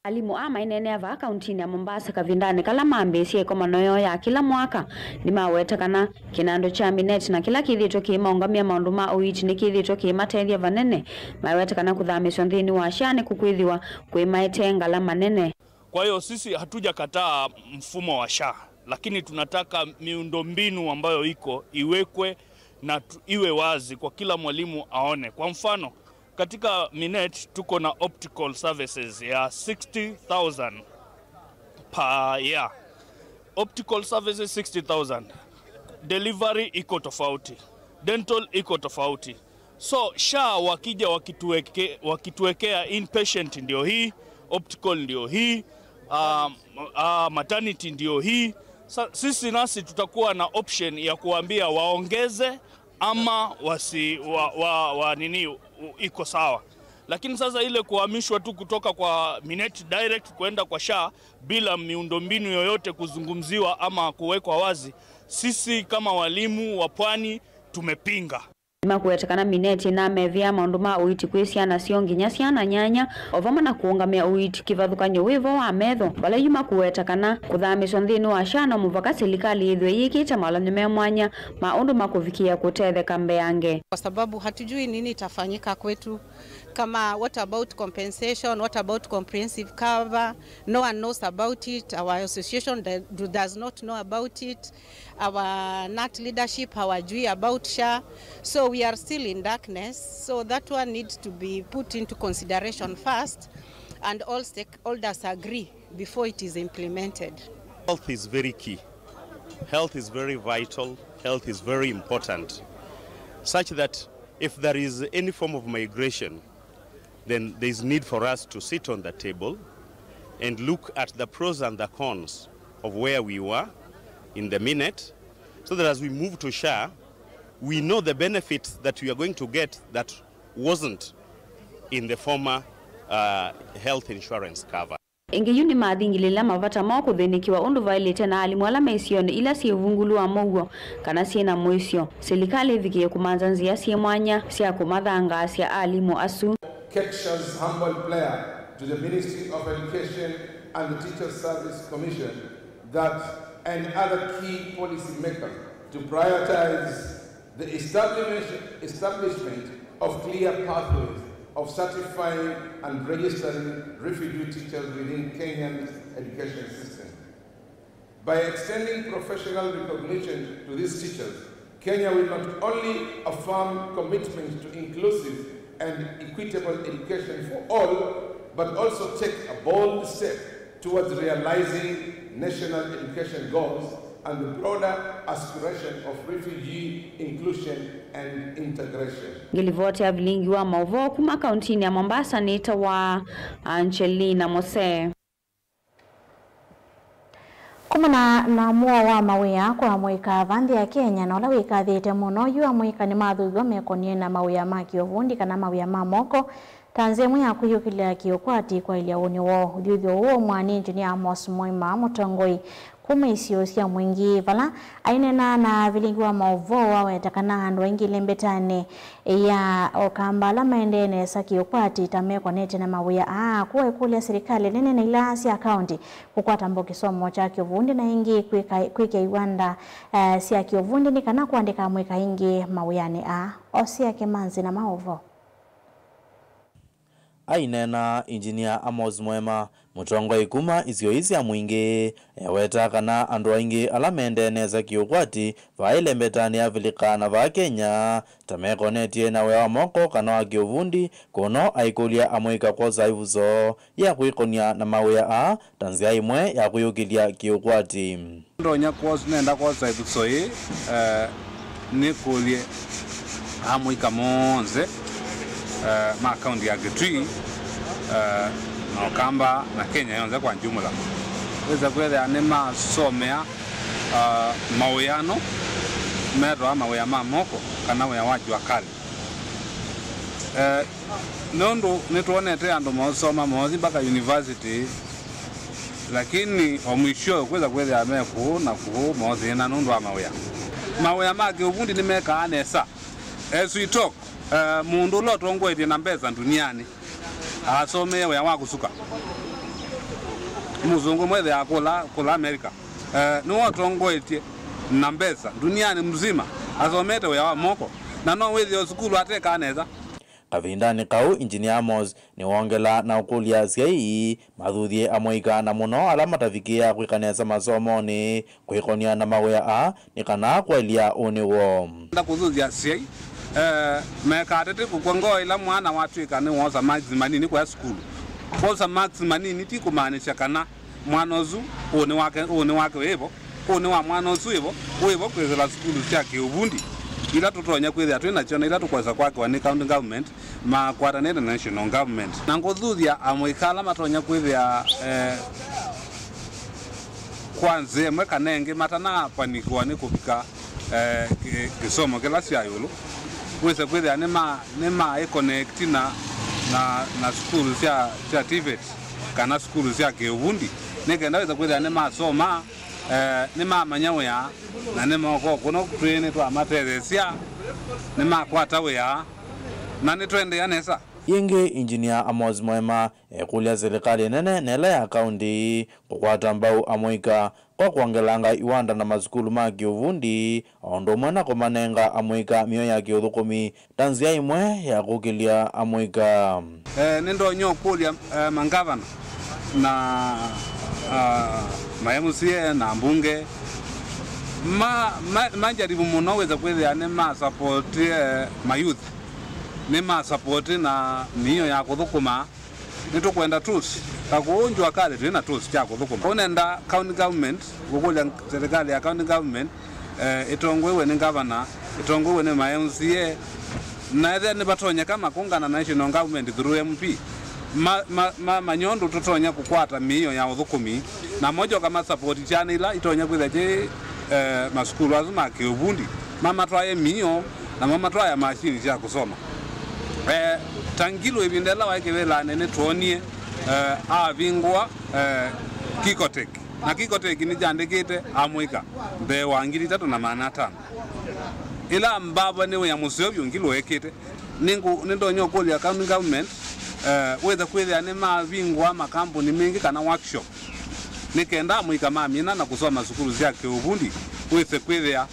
Alimũ aa maineenea vaa kauntinĩ ya Mombasa kavindanĩ kala mambĩĩsye ĩkomano yoo ya kĩla mwaka nĩmaweta kana kĩnandũ kya Minet na kĩla kĩthĩĩtwe kĩimaũngamya maũndũ ma ũiiti nĩkĩthĩĩtwe kĩimatethya vanene. Maweta kana kũthamĩswa nthĩnĩ wa SHA nĩkũkwĩthĩwa kũimaetee ngalama nene. Kwa hiyo sisi hatujakataa mfumo wa SHA, lakini tunataka miundombinu ambayo iko iwekwe na tu-, iwe wazi kwa kila mwalimu aone. Kwa mfano, katika Minet tuko na optical services ya sixty thousand per year. Optical services sixty thousand. Delivery iko tofauti. Dental iko tofauti. So, SHA wakija wakituweke-, wakituwekea inpatient ndio hii, optical ndio hii, um, uh, maternity ndio hii. Sa-, sisi nasi tutakuwa na option ya kuambia waongeze ama wasi-, wa, wa, wa nini, u-, iko sawa. Lakini sasa ile kuhamishwa tu kutoka kwa Minet direct kuenda kwa SHA bila miundombinu yoyote kuzungumziwa ama kuwekwa wazi, sisi kama walimu wa pwani tumepinga. Nĩmakũweta kana Minet ĩnamevĩa maũndũ ma ũiiti kwĩ syana syoo nginya syana nyanya, o vamwe na kũũngamĩa ũiiti kĩvathũkany'o wĩ vo wa metho, vala yu makũweta kana kũthamĩswa nthĩnĩ wa SHA no mũvaka silikalĩ yĩthĩwe yĩkĩte mawalany'o me mwanya ma ũndũ makũvikĩĩa kũtetheka mbeange. Kwa sababu hatujui nini itafanyika kwetu, kama what about compensation, what about comprehensive cover, no one knows about it, our association do-, does not know about it. Our nat leadership hawajui about SHA, so we are still in darkness, so that one needs to be put into consideration first and all stakeholders agree before it is implemented. Health is very key. Health is very vital. Health is very important, such that if there is any form of migration, then there is need for us to sit on the table and look at the pros and the cons of where we were in the Minet, so that as we move to SHA, we know the benefits that we are going to get that wasn't in the former, uh, health insurance cover. Ĩngĩ yu nĩmathingilĩla mavata moo kũthĩnĩkĩwa ũndũ vaĩlĩte na alimũ ala me isionĩ ila syĩ vungulu wa mũuo kana syĩ na mũisyo. Silikalĩ ĩvikĩe kũmantha nzĩa syĩ mwanya sya kũmathangaasya alimũ asu. KEPSHA's humble player to the Ministry of Education and the Teachers Service Commission that, and other key policy makers to prioritize the establishment, establishment of clear pathways of certifying and registering refugee teachers within Kenya's education system. By extending professional recognition to these teachers, Kenya will not only affirm commitment to inclusive and equitable education for all, but also take a bold step towards realizing national education goals and the broader aspiration of refugee inclusion and integration. Ngilivoti ya vilingi wa mauvoo kuma kauntinĩ ya Mombasa nĩ ta wa Angelina Mose. Kumana na mũo wa mawĩa kwa amũika va nthĩ ya Kenya, na ũla wĩkathĩte mũno yu, amũika nĩmathuthiwa mekonie na mawĩa ma kĩũvundi kana mawĩa ma moko, ta nzĩa ĩmwe ya kwĩyũkĩlya kĩũkwati kwaĩlya ũnĩ woo. Ũthuthyo ũũ ũmwe nĩ Engineer Amos Moima, mũtongoi kuma isio sya Mwingi, vala aineena na vilingi wa maũvoo, aweta kana andũ aingĩ ĩlembetanĩ ya Akamba ala maendee nesa kĩũkwati ta mekonete na mawĩa aa. Kwoou ekũlya silikalĩ nene na ila sya kaunti kũkwata mbau kĩsomo kya kĩũvundi na ĩngĩ kwĩka, kwĩkĩa iwanda, eh, sya kĩũvundi nĩ kana kũandĩka amũika aingĩ mawĩanĩ aa. Osia Kĩmanzi na maũvoo. Aineena Engineer Amos Mwema, mũtongoi kuma isio ii sya Mwingi, eweta kana andũ aingĩ ala mendee nesa kĩũkwati vaa ĩlembetanĩ ya Avilika na vaa Kenya, ta mekonetye na wĩa wa moko kana wa kĩũvundi, kũno aikũlya amũika kwosa ĩvuso ya kwĩkonia na mawĩa aa ta nzĩa ĩmwe ya kwĩyũkĩlya kĩũkwati. Ndonya kwosa, nenda kwosa ĩvuso yĩĩ, eh, nĩkũlye amũika monthe, eh, ma kaunti ya Kitui, eh, na Ũkamba na Kenya yonthe kwa jumla, wĩsa kwĩthĩa nĩmasomea, ah, mawĩa ano metawa mawĩa ma moko kana wĩa wa jua kali. Eh, nũndũ nĩtwonete andũ mosoma mothi mpaka university, lakini o mwisho kwĩsa kwĩthĩa me kũũ na kũũ mothĩna nũndũ wa mawĩa. Mawĩa ma kĩũvundi nĩmekaa nesa. As we talk, eh, mũndũ ũla ũtongoetye na mbesa ndunianĩ asomee wĩa wa kũsuka. Mũsũngũ mwethĩaa kũla, kũla America. Eh, nĩwe ũtongoetye na mbesa ndunianĩ mzima, asomete wĩa wa moko, na no wĩthĩe o sukulu atekaa nesa. Kavindanĩ kau, Engineer Amos nĩwongelaa na ũkũlya asyai mathuthye amũika, na mũno ala matavikĩaa kwĩka nesa masomonĩ kwĩkonia na mawĩa aa nĩ kana kwaĩlya ũnĩ woo. Nda kũthuthya asyai, eh, mekatete kũkw'a ngoo ĩla mwana watw'ĩka nĩwosa marks manini kũya sukulu. Kwosa marks manini ti kũmaanisya kana mwana ũsu ũnĩ wake, ũnĩ wake wĩvo, ũnĩ wa mwana ũsu wĩvo, wĩvo kwĩsĩla sukulu sya kĩũvundi ila tũtonya kwĩthĩa twĩ nasyo na ila tũkwesa kwakĩwa nĩ county government makwatanĩte na national government. Na ngũthuthya amũika ala matonya kwĩthĩa, eh, kwa nzĩa ĩmwe kana ĩngĩ matanapanikĩwa nĩ kũvika, eh, kĩ-, kĩsomo kĩla sya ĩũlũ, wĩse kwĩthĩa nĩma-, nĩmaĩkonekti na, na, na sukulu sya, sya TVET kana sukulu sya kĩũvundi, nĩ kenda wĩse kwĩthĩa nĩmasoma, eh, nĩmamanya wĩa, na nĩmoka kũno twĩ nĩtwamatetheesya, nĩmakwata wĩa, na nĩtũendeea nesa. Yĩngĩ, Engineer Amos Mwema ekũlya silikalĩ nene na ĩla ya kaunti kũkwata mbau amũika kwa kwongelanga iwanda na masukulu ma kĩũvundi, o ũndũ ũmwe na kũmanenga amũika mĩo ya kĩũthũkũmi ta nzĩa ĩmwe ya kũkĩlya amũika. Eh, nĩndonya ũkũlya, eh, mangavana na, ah, ma MCA na mbunge ma, ma, manjaribu mũno wĩsa kwĩthĩa nĩmasapoti, eh, mayouth, nĩmasapoti na mĩio ya kũthũkũma. Nĩtũkwenda tools. Ta kũũ Jua Kali twĩ na tools sya kũthũkũma. Kũu nenda county government, kũkũlya serikali ya county government, eh, ĩtongoiwe nĩ ngavana, ĩtongoiwe nĩ ma MCA, na ethĩa nĩvatonyeka makũngana na national government through MP, ma, ma, ma, manya ũndũ tũtonya kũkwata mĩio ya ũthũkũmi, na mojoka masapoti syana ila itonya kwĩthĩa syĩ, eh, masukulu asu ma kĩũvundi, mamatwae mĩio, namo matwaya mashini sya kũsoma. Eh, ta Ngilu ĩvinda ĩla waĩ kĩvĩlanĩ nĩtwonie, eh, avingũa, eh, Kikotech. Na Kikotech nĩkyandĩkĩte amũika mbee wa ngili itatũ na maana atano. Ĩla mbava nĩ wĩa mũseo vyũ Ngilu ekĩte. Nĩngũ-, nĩndonya ũkũlya county government, Eh, wĩthe kwĩthĩa nĩmavingũa makambuni mingĩ kana workshop, nĩ kenda amũika mamina na kũsoma sukulu sya kĩũvundi, wĩthe kwĩthĩa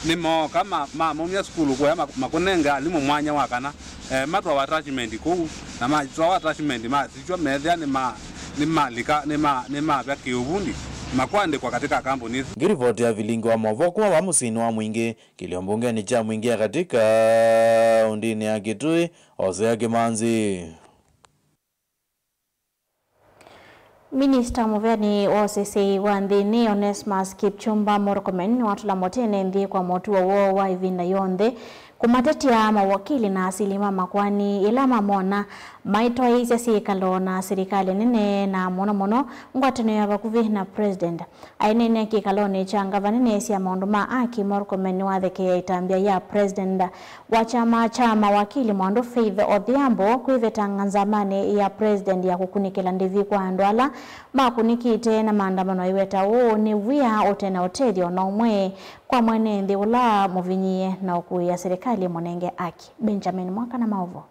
nĩmooka ma-, mamaumya sukulu kũya ma-, makũnenge alimũ mwanya wa kana, eh, matwawa attachment kũu, na matwawa attachment masitw'a meethĩa nĩma-, nĩmalika, nĩma-, nĩmavya kĩũvundi, makwandĩkwa katika kambuni isu. Ngiripoti ya vilingi wa maũvoo kuma vaa mũsyĩnĩ wa Mwingĩ, kĩlio mbungenĩ kya Mwingĩ ya katĩ kaũndĩnĩ ya Kitui, Hosea Kimanzi. Minista mũveani wa ũseseĩ wa nthĩnĩ, Onesmus Kipchumba Murkomen, nĩwatũla mũtĩ ene nthĩ kwa mũtuo woo wa ĩvinda yonthe, kũmatetya mawakili na asili ma makoani yĩla mamona maitwaĩĩsya syĩkalo na silikalĩ nene, na mũno mũno ngwatanĩo ya vakuvĩ na President. Aineenea kĩkalonĩ kya ngavana nĩneesya maũndũ ma aki, Murkomen nĩwathekeea ĩtambya ya President wa kyama kya mawakili Mwandu Faith Odhiambo kwĩvetanga nzamanĩ ya President ya kũkunĩkĩla ndĩvi kwa andũ ala makunĩkĩte na maandamano. Aiweta ũũ nĩ wia ũte na ũtethyo o na ũmwe kwa mwene nthĩ ũla mũvinyĩĩe na ũkũĩa silikalĩ ĩmũnenge aki. Benjamin Mwaka na maũvoo.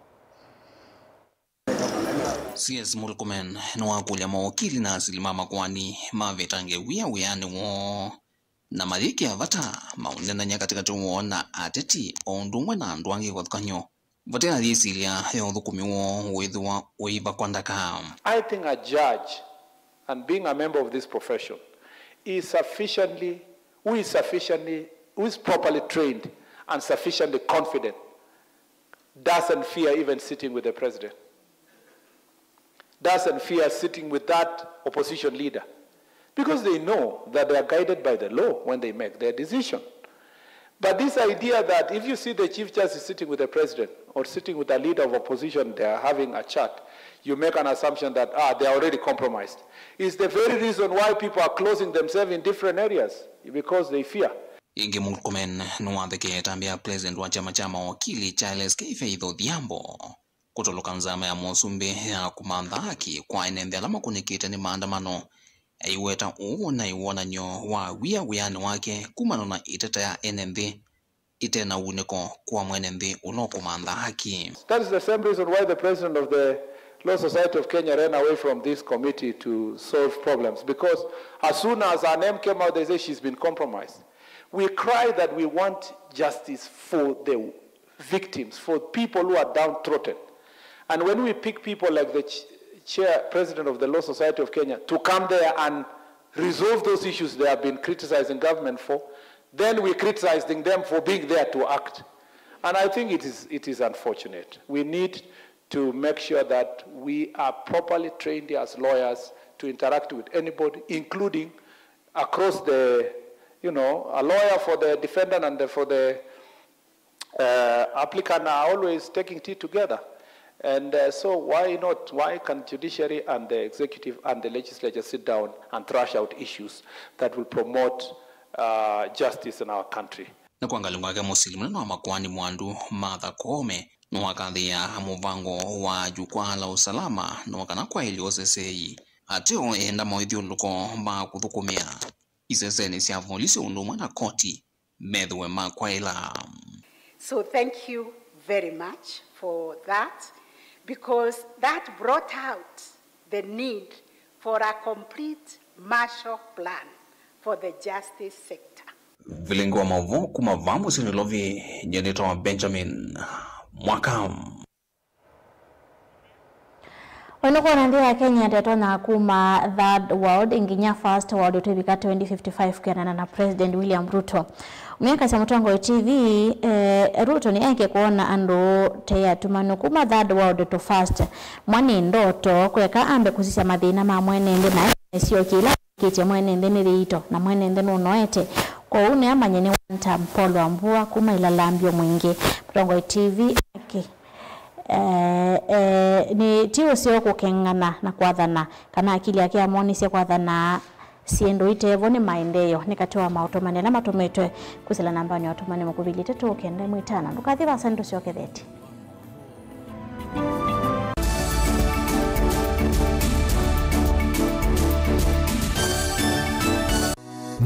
C S Murkomen nĩwakũlya mawakili na asili ma makoani mavetange wia wĩanĩ woo na mayĩkĩa vata maũneenany'a katĩkatĩ woo na ateti o ũndũ ũmwe na andũ angĩ kĩvathũkany'o vate na yĩsilya ya ũthũkũmi woo wĩthĩwa ũiva kwa ndaka. I think a judge, and being a member of this profession, is sufficiently, who is sufficiently, who is properly trained and sufficiently confident doesn't fear even sitting with the president, doesn't fear sitting with that opposition leader, because they know that they are guided by the law when they make their decision. But this idea that if you see the Chief Justice sitting with the president or sitting with a leader of opposition, they are having a chat, you make an assumption that, ah, they are already compromised. It's the very reason why people are closing themselves in different areas, because they fear. Ĩngĩ, Murkomen nĩwathekeie ĩtambya ya president wa kyama kya mawakili kya L S K, Faith Odhiambo, kũtoloka nzama ya mũsumbĩ ya kũmantha haki kwa ene nthĩ ala makunĩkĩte nĩ maandamano. Aiweta ũũ na wonany'o wa wia wĩanĩ wake kumana na ĩteta ya ene nthĩ ĩte na ũunĩko kwa mwene nthĩ ũla ũkũmantha haki. That is the same reason why the president of the Law Society of Kenya ran away from this committee to solve problems, because as soon as her name came out, they say she's been compromised. We cry that we want justice for the victims, for people who are downtrodden. And when we pick people like the ch-, chair, president of the Law Society of Kenya, to come there and resolve those issues they have been criticizing government for, then we're criticizing them for being there to act. And I think it is, it is unfortunate. We need to make sure that we are properly trained as lawyers to interact with anybody, including across the, you know, a lawyer for the defendant and the, for the uh, applicant are always taking tea together. And, uh, so why not? Why can judiciary and the executive and the legislature sit down and thrash out issues that will promote, uh, justice in our country? Na kwa ngalĩko yake, mũsili mũnene wa makoani Mwandu Martha Koome nĩwakathĩĩa mũvango wa Jukwaa la Usalama nĩ wa kana kwaĩlya ũseseei ateo enda maũithyũlũlũko ma kũthũkũmĩa isesenĩ sya volisi ũndũ ũmwe na koti methĩwe makwaĩla. So thank you very much for that, because that brought out the need for a complete Marshall Plan for the justice sector. Vilingi wa maũvoo kuma vaa mũsyĩ Nairobi, nyie nĩtawa Benjamin Mwaka. Ũnũkũna nthĩ ya Kenya ndetonya kuma third world nginya first world ũtwĩvika twenty fifty-five kwĩanana na President William Ruto. Ũmĩakasya Mũtongoi T V, eh, Ruto nĩeke kwona andũ te atumanu kuma third world to first. Mwa nĩ ndoto, kweka ambe kũsisya mathĩna ma mwene nthĩ na ene syo kĩla kĩtye mwene nthĩ nĩ thĩito na mwene nthĩ nũnoete. Kwoou nĩamanye nĩ one term. Paul Wambua kuma Ilalambyo Mwingĩ, Mũtongoi T V, aki. Eh, eh, nĩ ti ũseo kũkeng'ana na kwathana, kana akili yake yamonisye kwathana syĩndũ itevo nĩ maendeeo. Nĩ katĩ wa maũtũmani ala matũmĩtwe kwĩsĩla nambanĩ ya ũtũmani mũkuvĩli ĩtatũ kenda ĩmwe ĩtano. Ndũkathi vasa, nĩtũsyokethete.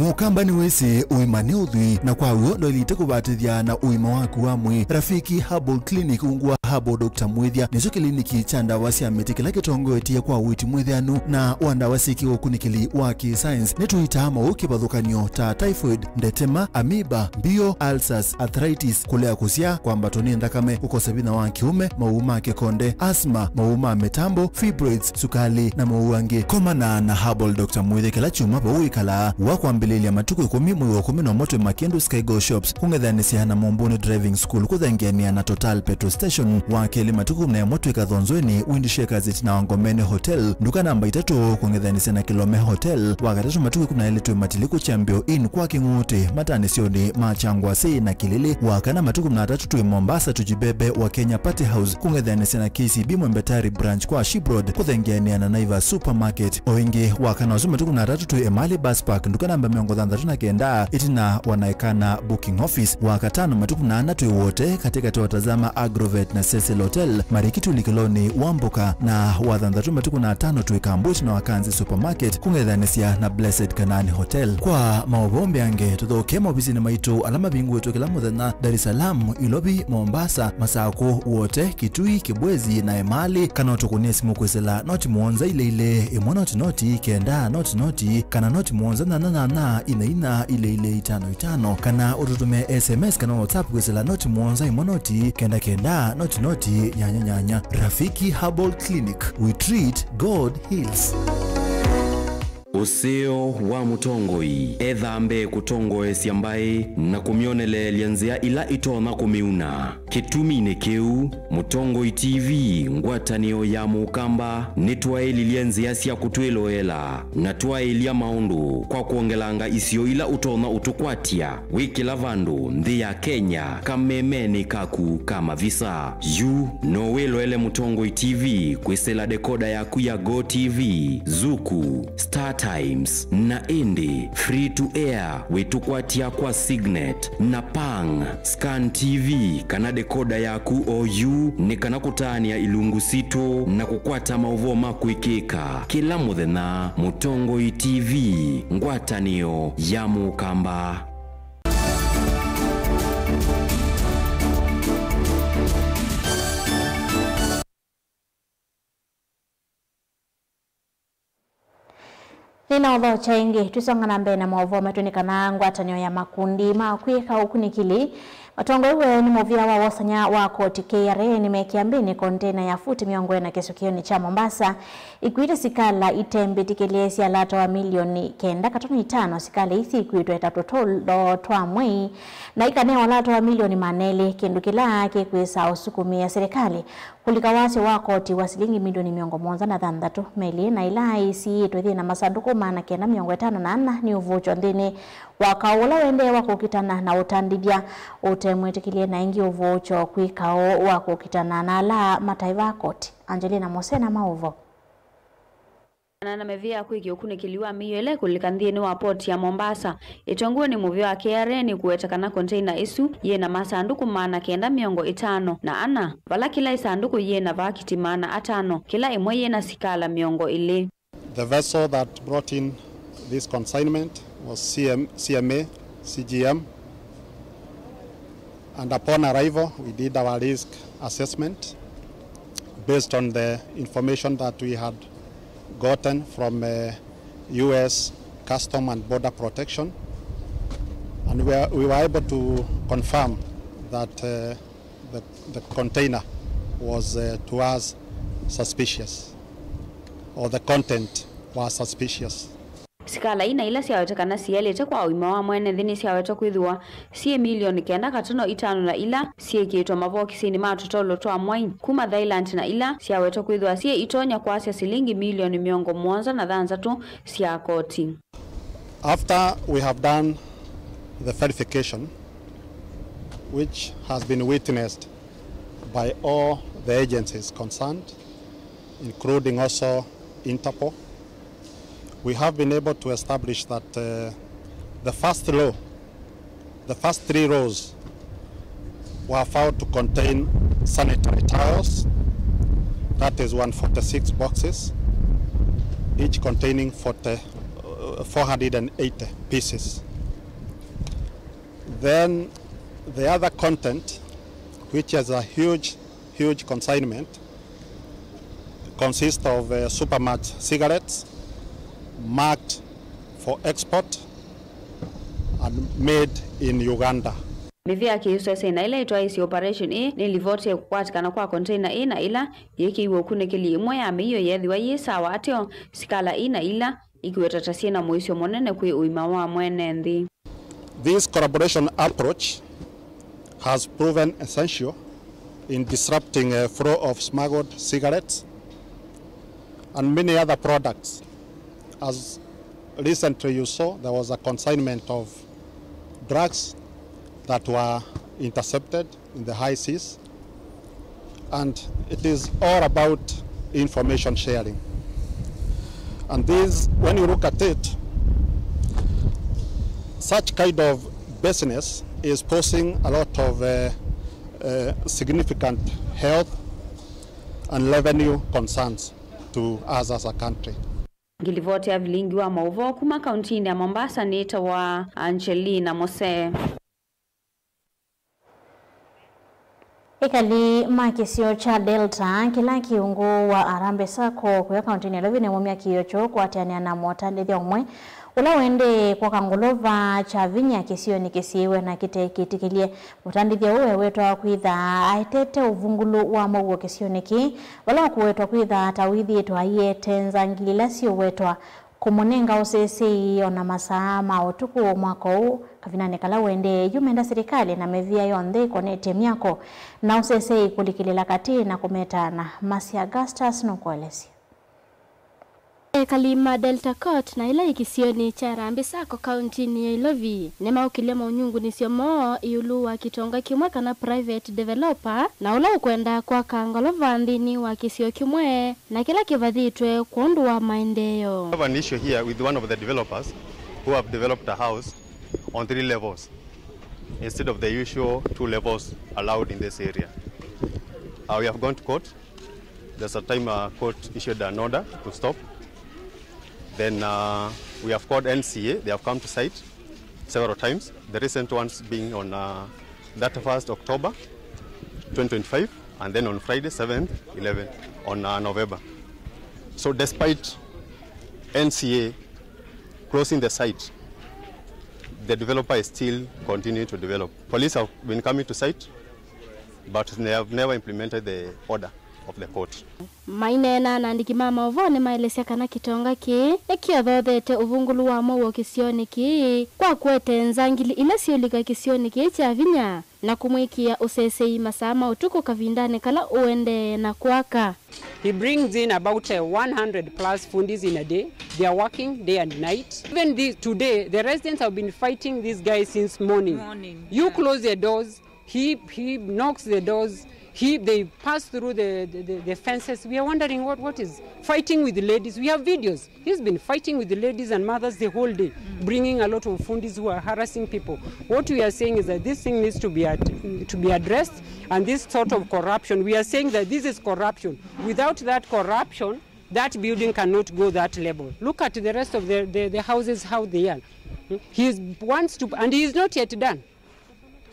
Mũkamba nĩwĩsĩ ũima nĩ ũthwii, na kwa w'o ndwaĩlĩte kũvatĩthya na ũima waku wa mwĩĩ. Rafiki Herbal Clinic ungu wa Herbal Doctor Mwĩthya nĩkyo kĩliniki kya ndawa sya mĩtĩ kĩla kĩtongoetye kwa ũiiti mwĩthĩanu na wa ndawa syĩ kĩũkunĩkĩli wa kĩ-science. Nĩtũitaa maũũ kĩvathũkany'o ta typhoid, ndetema, amoeba, mbio, ulcers, arthritis, kũlea kũsyaa, kwambatwa nĩ nthakame, kũkosa vinya wa kĩũme, maũũ ma kĩkonde, asthma, maũũ ma mĩtambo, fibroids, sukali, na maũũ angĩ. Komana na Herbal Doctor Mwĩthya kĩla kyumwa vau wĩkalaa, wa kwambĩlĩlya matukũ ĩkũmi mwei wa ĩkũmi na ũmwe twĩ Makĩndũ Skygo Shops, kũng'ethanĩsya na Mombuni Driving School, kũthengeanĩa na Total Petrol Station, wa kelĩ matukũ ĩkũmi na ĩmwe twĩ Kathonzweni, Wind Shakers ĩtina wa Ngomeni Hotel, nduka namba itatũ, kũng'ethanĩsya na Kilome Hotel, wa katatũ matukũ ĩkũmi na elĩ twĩ Matiliku Champion Inn kwa Kĩng'ũtĩ, matanĩsyonĩ ma Kyangwasĩ na Kĩlĩlĩ, wa kana matukũ ĩkũmi na atatũ twĩ Mombasa Tujibebe wa Kenya Party House, kũng'ethanĩsya na K C B Mwembe Tayari Branch kwa Ship Road, kũthengeanĩa na Naivas Supermarket. O ĩngĩ, wa kana ũsu matukũ ĩkũmi na atatũ twĩ Emali Bus Park, nduka namba mĩongo thanthatũ na kenda, ĩtina wa Naekana Booking Office. Wa katano matukũ ĩkũmi na ana twĩ Wote, katĩkatĩ wa Tazama Agrovet na Cecil Hotel, Marikiti ũlikĩlonĩ wa Mboka, na wa thanthatũ matukũ ĩkũmi na atano twĩ Kambu ĩtina wa Kanzi Supermarket, kũng'ethanĩsya na Blessed Kanaani Hotel. Kwa maũvoo mbeange, tũthokee maovisinĩ maitũ ala mavingũĩtwe kĩla mũthenya, Dar es Salaam, Ilovi, Mombasa, Masakũ, Wote, Kitui, Kibwezi, na Emali, kana ũtũkũnĩe simũ kwĩsĩla noti mũonza ilĩ ilĩ, ĩmwe noti noti, kenda noti noti, kana noti mũonza nyanya nyanya, inya inya, ilĩ ilĩ, itano itano, kana ũtũtũmĩe S M S kana WhatsApp kwĩsĩla noti mũonza ĩmwe noti, kenda kenda, noti noti, nyanya nyanya. Rafiki Herbal Clinic, we treat, God heals. Ũseo wa mũtongoi. Etha mbee kũtongoesya mbaĩ na kũmyoneleelya nzĩa ila itonya kũmĩuna. Kĩtuminĩ kĩu, Mũtongoi T V, ngwatanĩo ya Mũkamba, nĩtwaĩlilye nzĩa sya kũtwĩloela na twaĩlya maũndũ kwa kwongelanga isio ila ũtonya ũtũkwatya wĩ kĩla vandũ nthĩ ya Kenya kamemenĩ kaku ka mavisa. Yu no wĩloele Mũtongoi T V kwĩsĩla dekoda yaku ya Go T V, Zuku, Star Times, na ĩndĩ free to air wĩtũkwatya kwa Signet na Pang. Scan T V kana dekoda yaku oyu nĩ kana kũtaanĩa ilungu sitũ na kũkwata maũvoo ma kwĩkĩka kĩla mũthenya. Mũtongoi T V, ngwatanĩo ya Mũkamba. Nĩnaũthokya ĩngĩ, tũisonga na mbee na maũvoo maitũ nĩ kana ngwatanĩo ya makundi ma kwĩka ũkunĩkĩli matongoi nĩ mũvĩa wa wosany'a wa koti K R A nĩmekia mbĩnĩ kontena ya futi mĩongo ĩna kĩsũkĩonĩ kya Mombasa ikuĩte sikala itembĩtĩkĩlĩe sya lata wa milioni kenda katono itano. Sikala isu ikuĩtwe ta tũtũlo twa mwei na ikanewa lata wa milioni maana elĩ, kĩndũ kĩla kĩkwĩsa ũsukumĩa serikali kũlika wasyo wa koti wa silingi milioni mĩongo mũonza na thanthatũ. Meli ĩna ĩla ĩsiĩĩtwe yĩ na masandũkũ maana kenda mĩongo ĩtano na ana nĩ ũvũkyo nthĩnĩ wa kaũ ũla ũendee wa kũkitana na ũtandĩthya ũte mwĩtĩkĩlye, na ĩngĩ ũvũkyo kwĩ kaũ wa kũkitana na ala mataĩvaa koti. Angelina Mose na maũvoo. Ana na mĩvĩa ya kwĩkĩa ũkunĩkĩli wa mĩio ĩla ĩkũlĩka nthĩnĩ wa port ya Mombasa. Ĩtongoew'e nĩ mũvĩa wa K R A nĩ kũweta kana container ĩsu yĩ na masandũkũ maana kenda mĩongo ĩtano na ana, vala kĩla ĩsandũkũ yĩ na vakiti maana atano, kĩla ĩmwe yĩ na sikala mĩongo ĩlĩ. The vessel that brought in this consignment was C M, C M A, C G M. And upon arrival, we did our risk assessment based on the information that we had gotten from, uh, U S Custom and Border Protection. And we are, we were able to confirm that, uh, the, the container was, uh, to us suspicious, or the content was suspicious. Sikala ina ila syawetekana sielĩte kwa ũima wa mwene nthĩ nĩsyawetwa kwĩthĩwa syĩ milioni kenda katono itano na ila syĩkĩĩtwe mavokisinĩ ma tũtolo twa mwai kuma Thailand na ila syawetwa kwĩthĩwa syĩ itonya kwasya silingi milioni mĩongo mũonza na thanthatũ sya koti. After we have done the verification, which has been witnessed by all the agencies concerned, including also Interpol, we have been able to establish that, uh, the first row, the first three rows were found to contain sanitary towels, that is one forty-six boxes, each containing forty, uh, four hundred and eighty pieces. Then the other content, which is a huge, huge consignment, consists of, uh, Supermart cigarettes marked for export and made in Uganda. Mĩvĩa kĩusese na ĩla ĩtwaĩĩsye operation ĩĩ nĩlivotie kũkwatĩkana kwa container ĩĩ na ĩla yĩkĩiwe ũkunĩkĩli ĩmwe ya mĩio yeethĩwa yĩ sawa ateo, sikala ii na ila ikũĩtwa ta syĩ na mũisyo mũnene kwĩ ũima wa mwene nthĩ. This collaboration approach has proven essential in disrupting a flow of smuggled cigarettes and many other products. As recently you saw, there was a consignment of drugs that were intercepted in the high seas, and it is all about information sharing. And this, when you look at it, such kind of business is posing a lot of, uh, uh, significant health and revenue concerns to us as a country. Ngilivoti ya vilingi wa maũvoo kuma kauntinĩ ya Mombasa nĩtawa Angelina Mose. Ekali ma kĩsio kya Delta, kĩla kĩ ungu wa Harambee Sacco, kũya kauntinĩ ya Nairobi, nĩmaumya kĩĩo kyoo kũatĩanĩa na mũtandĩthya ũmwe ũla ũendee kwaka ngolova kya vinya kĩsionĩ kĩsiĩwe na kĩte kĩtĩkĩlye. Mũtandĩthya ũũ ewetwa kwĩtha aetete ũvungulu wa maw'o kĩsionĩ kĩĩ, vala ũkũwetwa kwĩtha ta wĩthĩĩtwe aiete nzangili ila siũwetwa kũmũnenga ũseseĩ ona masaa ma ũtukũ mwaka ũũ, kavindanĩ kala ũendee yu menda silikalĩ na mĩvĩa yonthe ĩkonetye myako na ũseseĩ kũlikĩlĩla katĩ na kũmetana. Masi Augustus nũkũelesya. Ekali ma Delta Court na ĩla ĩ kĩsionĩ kya Harambee Sacco kauntinĩ ya Nairobi nĩmaũkĩlya maũnyungunĩsyo moo ĩũlũ wa kĩtonga kĩmwe kana private developer na ũla ũkwenda kwaka ngolova nthĩnĩ wa kĩsio kĩmwe na kĩla kĩvathĩtwe kwondũ wa maendeeo. We have an issue here with one of the developers who have developed a house on three levels instead of the usual two levels allowed in this area. Uh, we have gone to court. There's a time, uh, court issued an order to stop. Then, uh, we have called N C A. They have come to site several times. The recent ones being on, uh, thirty-first October twenty twenty-five, and then on Friday, seventh, eleven, on, uh, November. So despite N C A closing the site, the developer is still continuing to develop. Police have been coming to site, but they have never implemented the order of the court. Maineena na andĩki ma maũvoo nĩmaelesya kana kĩtonga kĩĩ nĩkĩothoothete ũvungulu wa maw'o kĩsionĩ kĩĩ kwa kũete nzangili ila siũlika kĩsionĩ kĩĩ kya vinya na kũmwĩkĩa ũseseĩ masaa ma ũtukũ kavindanĩ kala ũendee na kwaka. He brings in about, uh, one hundred plus fundis in a day. They are working day and night. Even this, today, the residents have been fighting this guy since morning. Morning, yeah. You close the doors, he, he knocks the doors, he, they pass through the, the, the, the fences. We are wondering what, what is fighting with the ladies. We have videos. He's been fighting with the ladies and mothers the whole day, bringing a lot of fundis who are harassing people. What we are saying is that this thing needs to be ad-, to be addressed, and this sort of corruption, we are saying that this is corruption. Without that corruption, that building cannot go that level. Look at the rest of the, the, the houses, how they are. He is, wants to, and he is not yet done.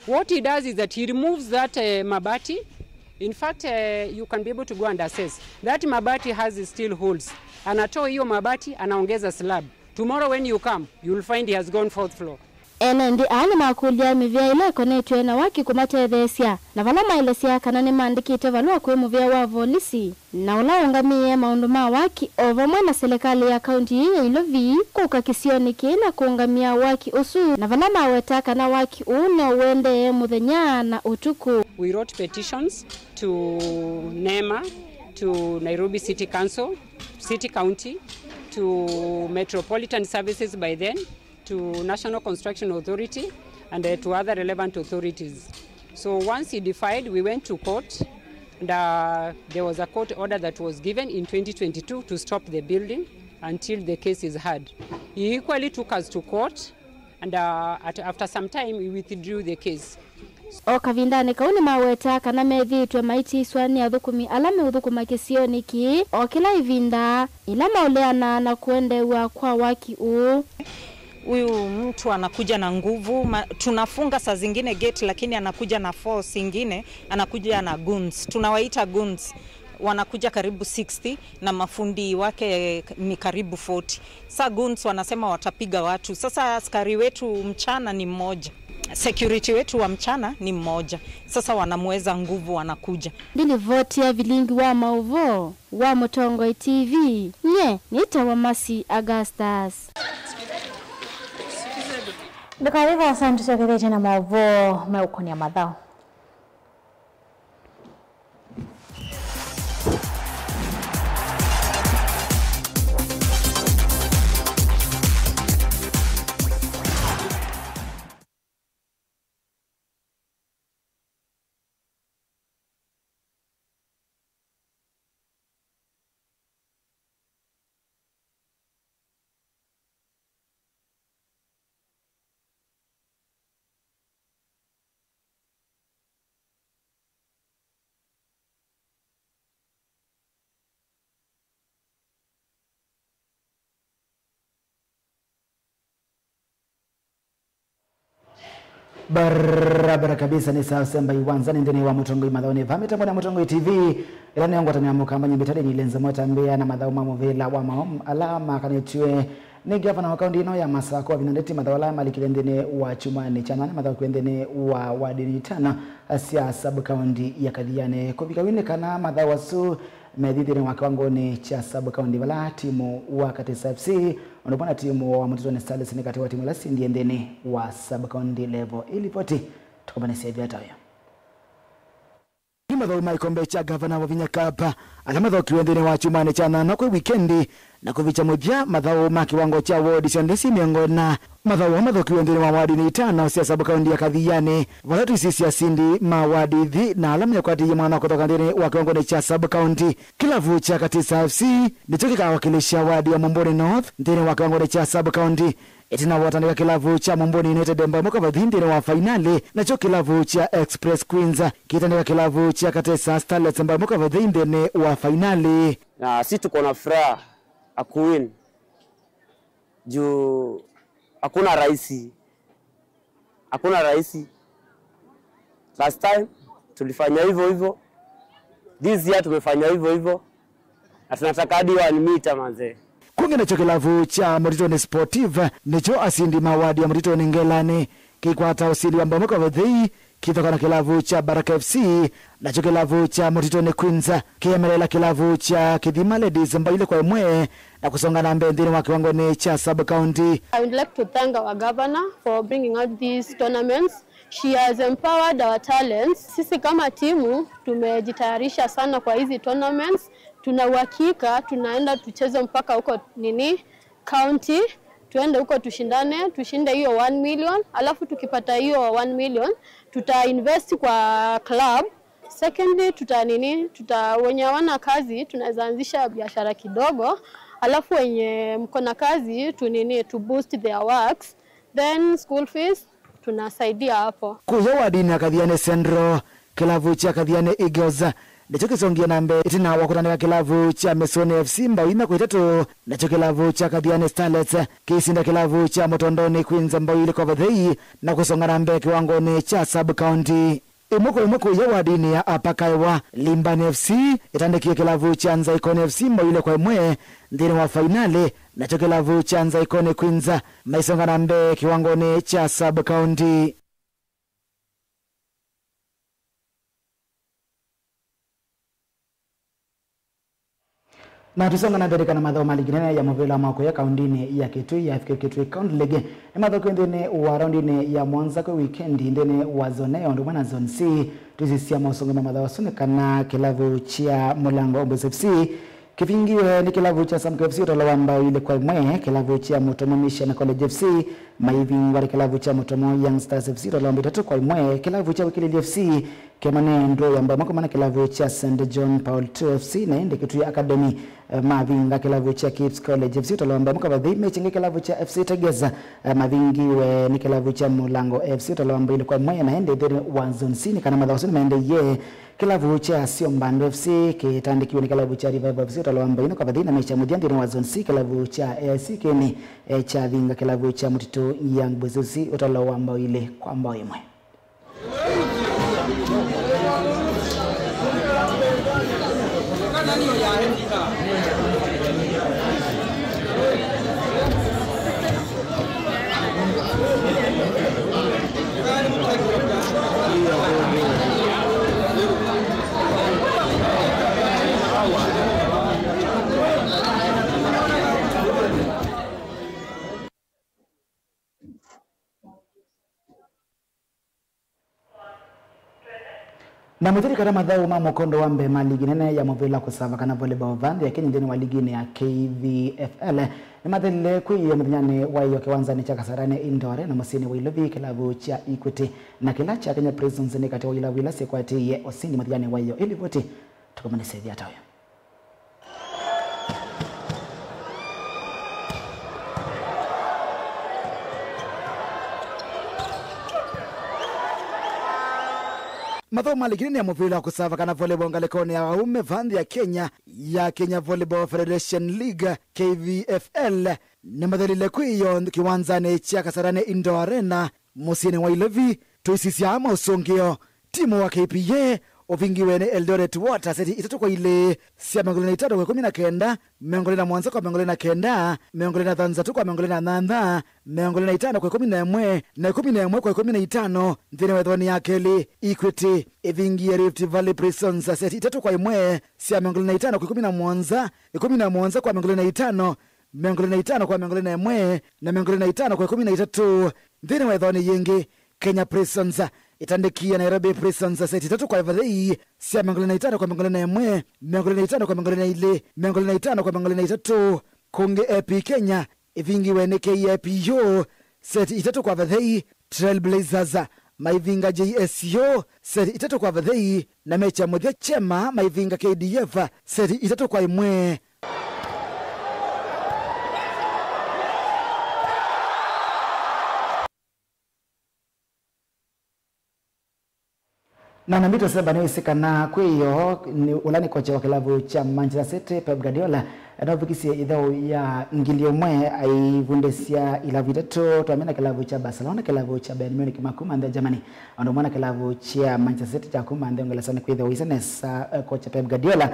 What he does is that he removes that, uh, mabati. In fact, uh, you can be able to go and assess. That mabati has still holes. Anatoa hiyo mabati, anaongeza slab. Tomorrow when you come, you'll find he has gone fourth floor. Ene nthĩ aa nĩmakũlya mĩvĩa ĩla ĩkonetw'e na waki kũmatetheesya, na vala maelesya kana nĩmaandĩkĩte valũa kwĩ mũvĩa wa volisi. Na ũla ũngamĩe maũndũ ma waki o vamwe na selekalĩ ya kaunti ĩĩ ya Ilovi kũka kĩsionĩ kĩĩ na kũũngamĩa waki ũsu, na vala maweta kana waki ũũ no ũendee mũthenya na ũtukũ. We wrote petitions to nema, to Nairobi City Council, City County, to Metropolitan Services by then, to National Construction Authority and, uh, to other relevant authorities. So once he defied, we went to court, and, uh, there was a court order that was given in twenty twenty-two to stop the building until the case is heard. He equally took us to court, and, uh, at, after some time, he withdrew the case. O kavindanĩ kau nĩmawetaa kana methĩĩtwe maitiswa nĩ athũkũmi ala meũthũkũma kĩsionĩ kĩĩ o kĩla ĩvinda, ĩla maũleana na kũendeew'a kwa waki ũũ. Huyu mtu anakuja na nguvu, ma, tunafunga saa zingine gate, lakini anakuja na force ingine, anakuja na goons. Tunawaita goons. Wanakuja karibu sixty na mafundi wake ni karibu forty. Sa goons wanasema watapiga watu. Sasa askari wetu mchana ni mmoja. Security wetu wa mchana ni mmoja. Sasa wanamweza nguvu, wanakuja. Ndilivoti ya vilingi wa maũvoo wa Mũtongoi T V, nye nĩtawa Mercy Augustus. Ndũkavĩva sana, tũsyokethete na maũvoo meũkũnĩa mathaũ. Barabara kabisa, nĩ saa sya mbai wanzani nthĩnĩ wa Mũtongoi mathaũnĩ va mĩtambo na Mũtongoi T V, ĩla nĩyo ngwatanĩo ya Mũkamba nyimbitalĩ nĩ lenza mwatambĩa na mathaũ ma mũvĩla wa maomu ala makanĩtw'e nĩ ngavana wa kaũntĩ ĩno ya Masakũ, Wavinya Ndeti. Mathaũ ala malikile nthĩnĩ wa kyumwanĩ kya nyanya mathaũkiwe nthĩnĩ wa wadi itano sya sub-county ya Kathiani. Kũvika yu nĩ kana mathaũ asu methi nthĩnĩ wa kĩwangonĩ kya sub-county, vala timu wa Katesa F C ũndũ ũmwe na timu wa Mũtitũnĩ Starlets nĩ katĩ wa timu ila sindie nthĩnĩ wa sub-county level. Ĩ livoti tũkombanĩsye ĩvia ta ũyo. Nĩ mathaũ ma ĩkombe kya Gavana Wavinya Cup ala mathaũkiwe nthĩnĩ wa kyumwanĩ kya nyanya kwĩ wikendi, na kũvikya mũthya mathaũ ma kĩwango kya wodi syonthe syĩ mĩongo ĩna. Mathaũ aa mathaũkiwe nthĩnĩ wa wadi nĩ itano sya sub-county ya Kathiani, vala tũisisya asindi ma wadi ithi na ala mekwatĩie mwanya wa kũthaũka nthĩnĩ wa kĩwangonĩ kya sub-county. Kĩlavu kya Katesa F C nĩkyo kĩkawakĩlĩsya wadi ya Mumbuni North nthĩnĩ wa kĩwangonĩ kya sub-county. Ĩtina wa ũtandĩka kĩlavu kya Mumbuni United mbao ĩmwe kwa vathei nthĩnĩ wa fainali, nakyo kĩlavu kya Express Queens kĩitandĩka kĩlavu kya Katesa Starlets mbao ĩmwe kwa vathei nthĩnĩ wa fainali. Na si tuko na furaha ya kuwin juu hakuna rahisi, hakuna rahisi. Last time tulifanya hivyo hivyo, this year tumefanya hivyo hivyo, na tunataka hadi one meter manze. Kũngĩ nakyo kĩlavu kya Mũtitũnĩ Sportive nĩkyo asindi ma wadi ya Mũtitũnĩ Ngelani kĩikwata ũsindi wa mbao ĩmwe kwa vathei kĩithoka na kĩlavu kya Baraka F C, nakyo kĩlavu kya Mũtitũnĩ Queens kĩyemelela kĩlavu kya Kĩthima Ladies mbao ilĩ kwa ĩmwe na kũsonga na mbee nthĩnĩ wa kĩwangonĩ kya sub-county. I would like to thank our governor for bringing out these tournaments. She has empowered our talents. Sisi kama timu tumejitayarisha sana kwa hizi tournaments. Tuna uhakika tunaenda tucheze mpaka huko nini, county, tuende huko tushindane, tushinde hiyo one million, alafu tukipata hiyo one million, tuta invest kwa club. Secondly, tuta nini, tuta, wenye hawana kazi tunaweza anzisha biashara kidogo, alafu wenye mko na kazi tu nini, to boost their works, then school fees tunasaidia hapo. Kũya wadini ya Kathiani Central, kĩlavu kya Kathiani Eagles nĩkyo kĩsongie na mbee ĩtina wa kũtandĩka kĩlavu kya Mĩsũnĩ F C mbao inya kwa itatũ, nakyo kĩlavu kya Kathiani Starlets kĩisinda kĩlavu kya Mũtondonĩ Queens mbao ilĩ kwa vathei na kũsonga na mbee kĩwangonĩ kya sub-county. Ĩmwe kwa ĩmwe kũya wadini ya Apakaewa, Limbani F C ĩtandĩkie kĩlavu kya Nzaikoni F C mbao ilĩ kwa ĩmwe nthĩnĩ wa fainali, nakyo kĩlavu kya Nzaikoni Queens maisonga na mbee kĩwangonĩ kya sub-county. Na tũsonga na mbee kana mathaũ ma ligi nene ya mũvĩla wa moko ya kaũndĩnĩ ya Kitui ya F K Kitui County League nĩmathaũkiwe nthĩnĩ wa raũndĩnĩ ya mũonza kwĩ wikendi nthĩnĩ wa zone A o ũndũ ũmwe na zone C. Tũisisya mosongo ma mathaũ asu nĩ kana kĩlavu kya Mũlango Boys F C kĩvingiwe nĩ kĩlavu kya Samka F C ũtalo wa mbao ilĩ kwa ĩmwe, kĩlavu kya Mũtomo Mission College F C maivingwa nĩ kĩlavu kya Mũtomo Young Stars F C ũtalo wa mbao itatũ kwa ĩmwe, kĩlavu kya Wĩkĩlĩli F C Kĩmane ndũ ya mbao ĩmwe kumana kĩlavu kya Saint John Paul two F C na ĩndĩ Kitui Academy, eh, mavinga kĩlavu kya Kipps College F C ũtalo wa mbao ĩmwe kwa vathei. Mechi ĩngĩ kĩlavu kya F C Tegeza, eh, mavingiwe nĩ kĩlavu kya Mũlango F C ũtalo wa mbao ilĩ kwa ĩmwe, na ĩndĩ nthĩnĩ wa Zone C nĩ kana mathaũ asu nĩmaendeie. Kĩlavu kya Syombandu F C kĩtandĩkiwe nĩ kĩlavu kya Revival F C ũtalo wa mbao inĩ kwa vathei, na mechi ya mũthya nthĩnĩ wa Zone C kĩlavu kya A I C Kĩni, eh, kyavinga kĩlavu kya Mũtitũ Young Boys F C ũtalo wa mbao ilĩ kwa mbao ĩmwe. Na mũthĩri kana mathaũ ma mũkondo wa mbee ma ligi nene ya mũvĩla kũsava kana volleyball va nthĩ ya Kenya nthĩnĩ wa liginĩ ya K V F L nĩmathelile kwĩyĩo mũthenyanĩ wa ĩyo kĩwanzanĩ kya Kasarani Indoor Arena mũsyĩnĩ wa Ilovi, kĩlavu kya Equity na kĩla kya Kenya Prisons nĩ katĩ wa ilavu ila syĩkwatĩĩe ũsindi mũthenyanĩ wa ĩyo. Ĩlivoti tũkũmanyĩsya ĩthya ta ũyũ. Mathaũ ma ligi nene ya mũvĩla wa kũsava kana volleyball ngalĩkonĩ ya aũme va nthĩ ya Kenya ya Kenya Volleyball Federation League, K V F L, nĩmathelile kwĩyĩo kĩwanzanĩ kya Kasarani Indoor Arena mũsyĩnĩ wa Ilovi. Tũisisya aa maũsũngĩo. Timu wa K P A ũvingiwe nĩ Eldoret Water seti itatũ kwa ilĩ, sya mĩongo ĩlĩ na itano kwa ĩkũmi na kenda, mĩongo ĩlĩ na mũonza kwa mĩongo ĩlĩ na kenda, mĩongo ĩlĩ na thanthatũ kwa mĩongo ĩlĩ na nyanya, mĩongo ĩlĩ na itano kwa ĩkũmi na ĩmwe, na ĩkũmi na ĩmwe kwa ĩkũmi na itano. Nthĩnĩ wa ĩthoni ya kelĩ, Equity ĩvingie Rift Valley Prisons seti itatũ kwa ĩmwe, sya mĩongo ĩlĩ na itano kwa ĩkũmi na mũonza, ĩkũmi na mũonza kwa mĩongo ĩlĩ na itano, mĩongo ĩlĩ na itano kwa mĩongo ĩlĩ na ĩmwe, na mĩongo ĩlĩ na itano kwa ĩkũmi na itatũ. Nthĩnĩ wa ĩthoni yĩngĩ, Kenya Prisons ĩtandĩkie Nairobi Prisons seti itatũ kwa vathei, sya mĩongo ĩlĩ na itano kwa mĩongo ĩlĩ na ĩmwe, mĩongo ĩlĩ na itano kwa mĩongo ĩlĩ na ilĩ, mĩongo ĩlĩ na itano kwa mĩongo ĩlĩ na itatũ. Kũngĩ A P Kenya ĩvingiwe nĩ K A P U seti itatũ kwa vathei, Trailblazers maivinga J S U seti itatũ kwa vathei, na mechi ya mũthya Chema maivinga K D F seti itatũ kwa ĩmwe. Na Nambito Seba nĩwĩsĩ kana kwĩyo nĩ ũla nĩ kocha wa kĩlavu kya Manchester City, Pep Guardiola, nũvikisye ĩthaũ ya ngili ũmwe aivundĩsya ilavu itatũ, twamina kĩlavu kya Barcelona, kĩlavu kya Bayern Munich ma kuma nthĩ ya Germany, ũndũ ũmwe na kĩlavu kya Manchester City kya kuma nthĩ ya Ũngelesa. Nĩ kwĩthĩwa wĩsĩ nesa, eh, kocha Pep Guardiola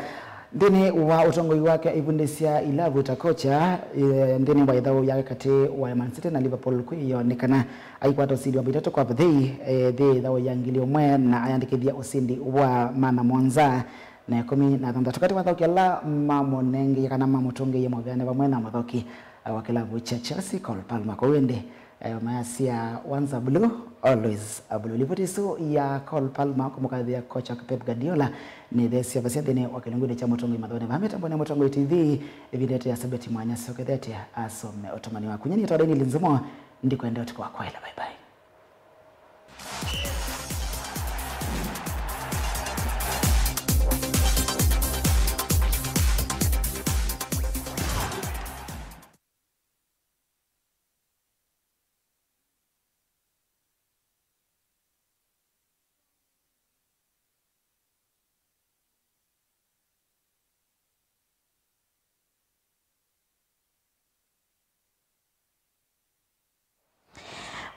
nthĩnĩ wa ũtongoi wake aivundĩsya ilavu ta kocha, eh, nthĩnĩ wa ĩthaũ yake katĩ wa Man City na Liverpool kwĩyo nĩ kana aikwata ũsindi wa mbao itatũ kwa vathei, eh, nthĩ ĩthaũ ya ngili ũmwe na ayandĩkĩthya ũsindi wa maana mũonza na ĩkũmi na thanthatũ katĩ wa athaũki ala mamũnengeie kana mamũtũngĩie mũvĩanĩ vamwe na mũthaũki, eh, wa kĩlavu kya Chelsea, Cole Palmer. Kwoou ĩndĩ, eh, mayasya, "Once a blue, always a blue." Livoti ĩsu ya Cole Palmer kũmũkathĩa kocha Pep Guardiola nĩthesyavasya nthĩnĩ wa kĩlungunĩ kya Mũtongoi Mathone vaa mĩtambonĩ ya Mũtongoi T V. Ĩvinda yĩtũ ya sabeti mwanya syokethete asome ũtũmani waku. Nyie nĩtawa Daniel Nzumo, ndikwenda ũtukũ wa kwaĩla. Bye bye.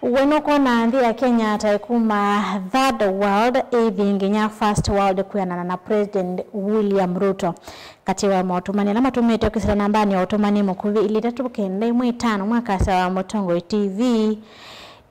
We nũkwona nthĩ ya Kenya ta ĩkuma third world ĩthi nginya first world kwĩanana na President William Ruto? Katĩ wa maũtũmani ala matũmĩte ũkĩsĩla nambanĩ ya ũtũmani mũkuvĩ ilĩ itatũ kenda ĩmwe itano mwakasya wa Mũtongoi T V,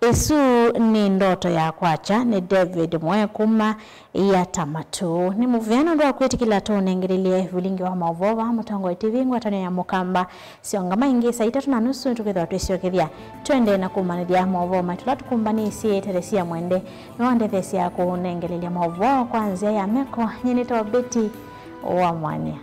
"Ĩsu nĩ ndoto ya kwakya." Nĩ David Mwe kuma Yata Matũ. Nĩ mũvea nũndũ wa kwĩtĩkĩla tũũnengelelye vilingi wa maũvoo vaa Mũtongoi T V, ngwatanĩo ya Mũkamba. Syongama ĩngĩ saa itatũ na nusu tũkethĩwa twĩsyokethya. Tũendee na kũmanyĩthya maũvoo maitũ ala tũkũmbanĩisye. Teresia Mwende nĩwe wandetheesya kũũnengelelya maũvoo kwa nzĩa ya meko. Nyie nĩtawa Betty wa Mwania.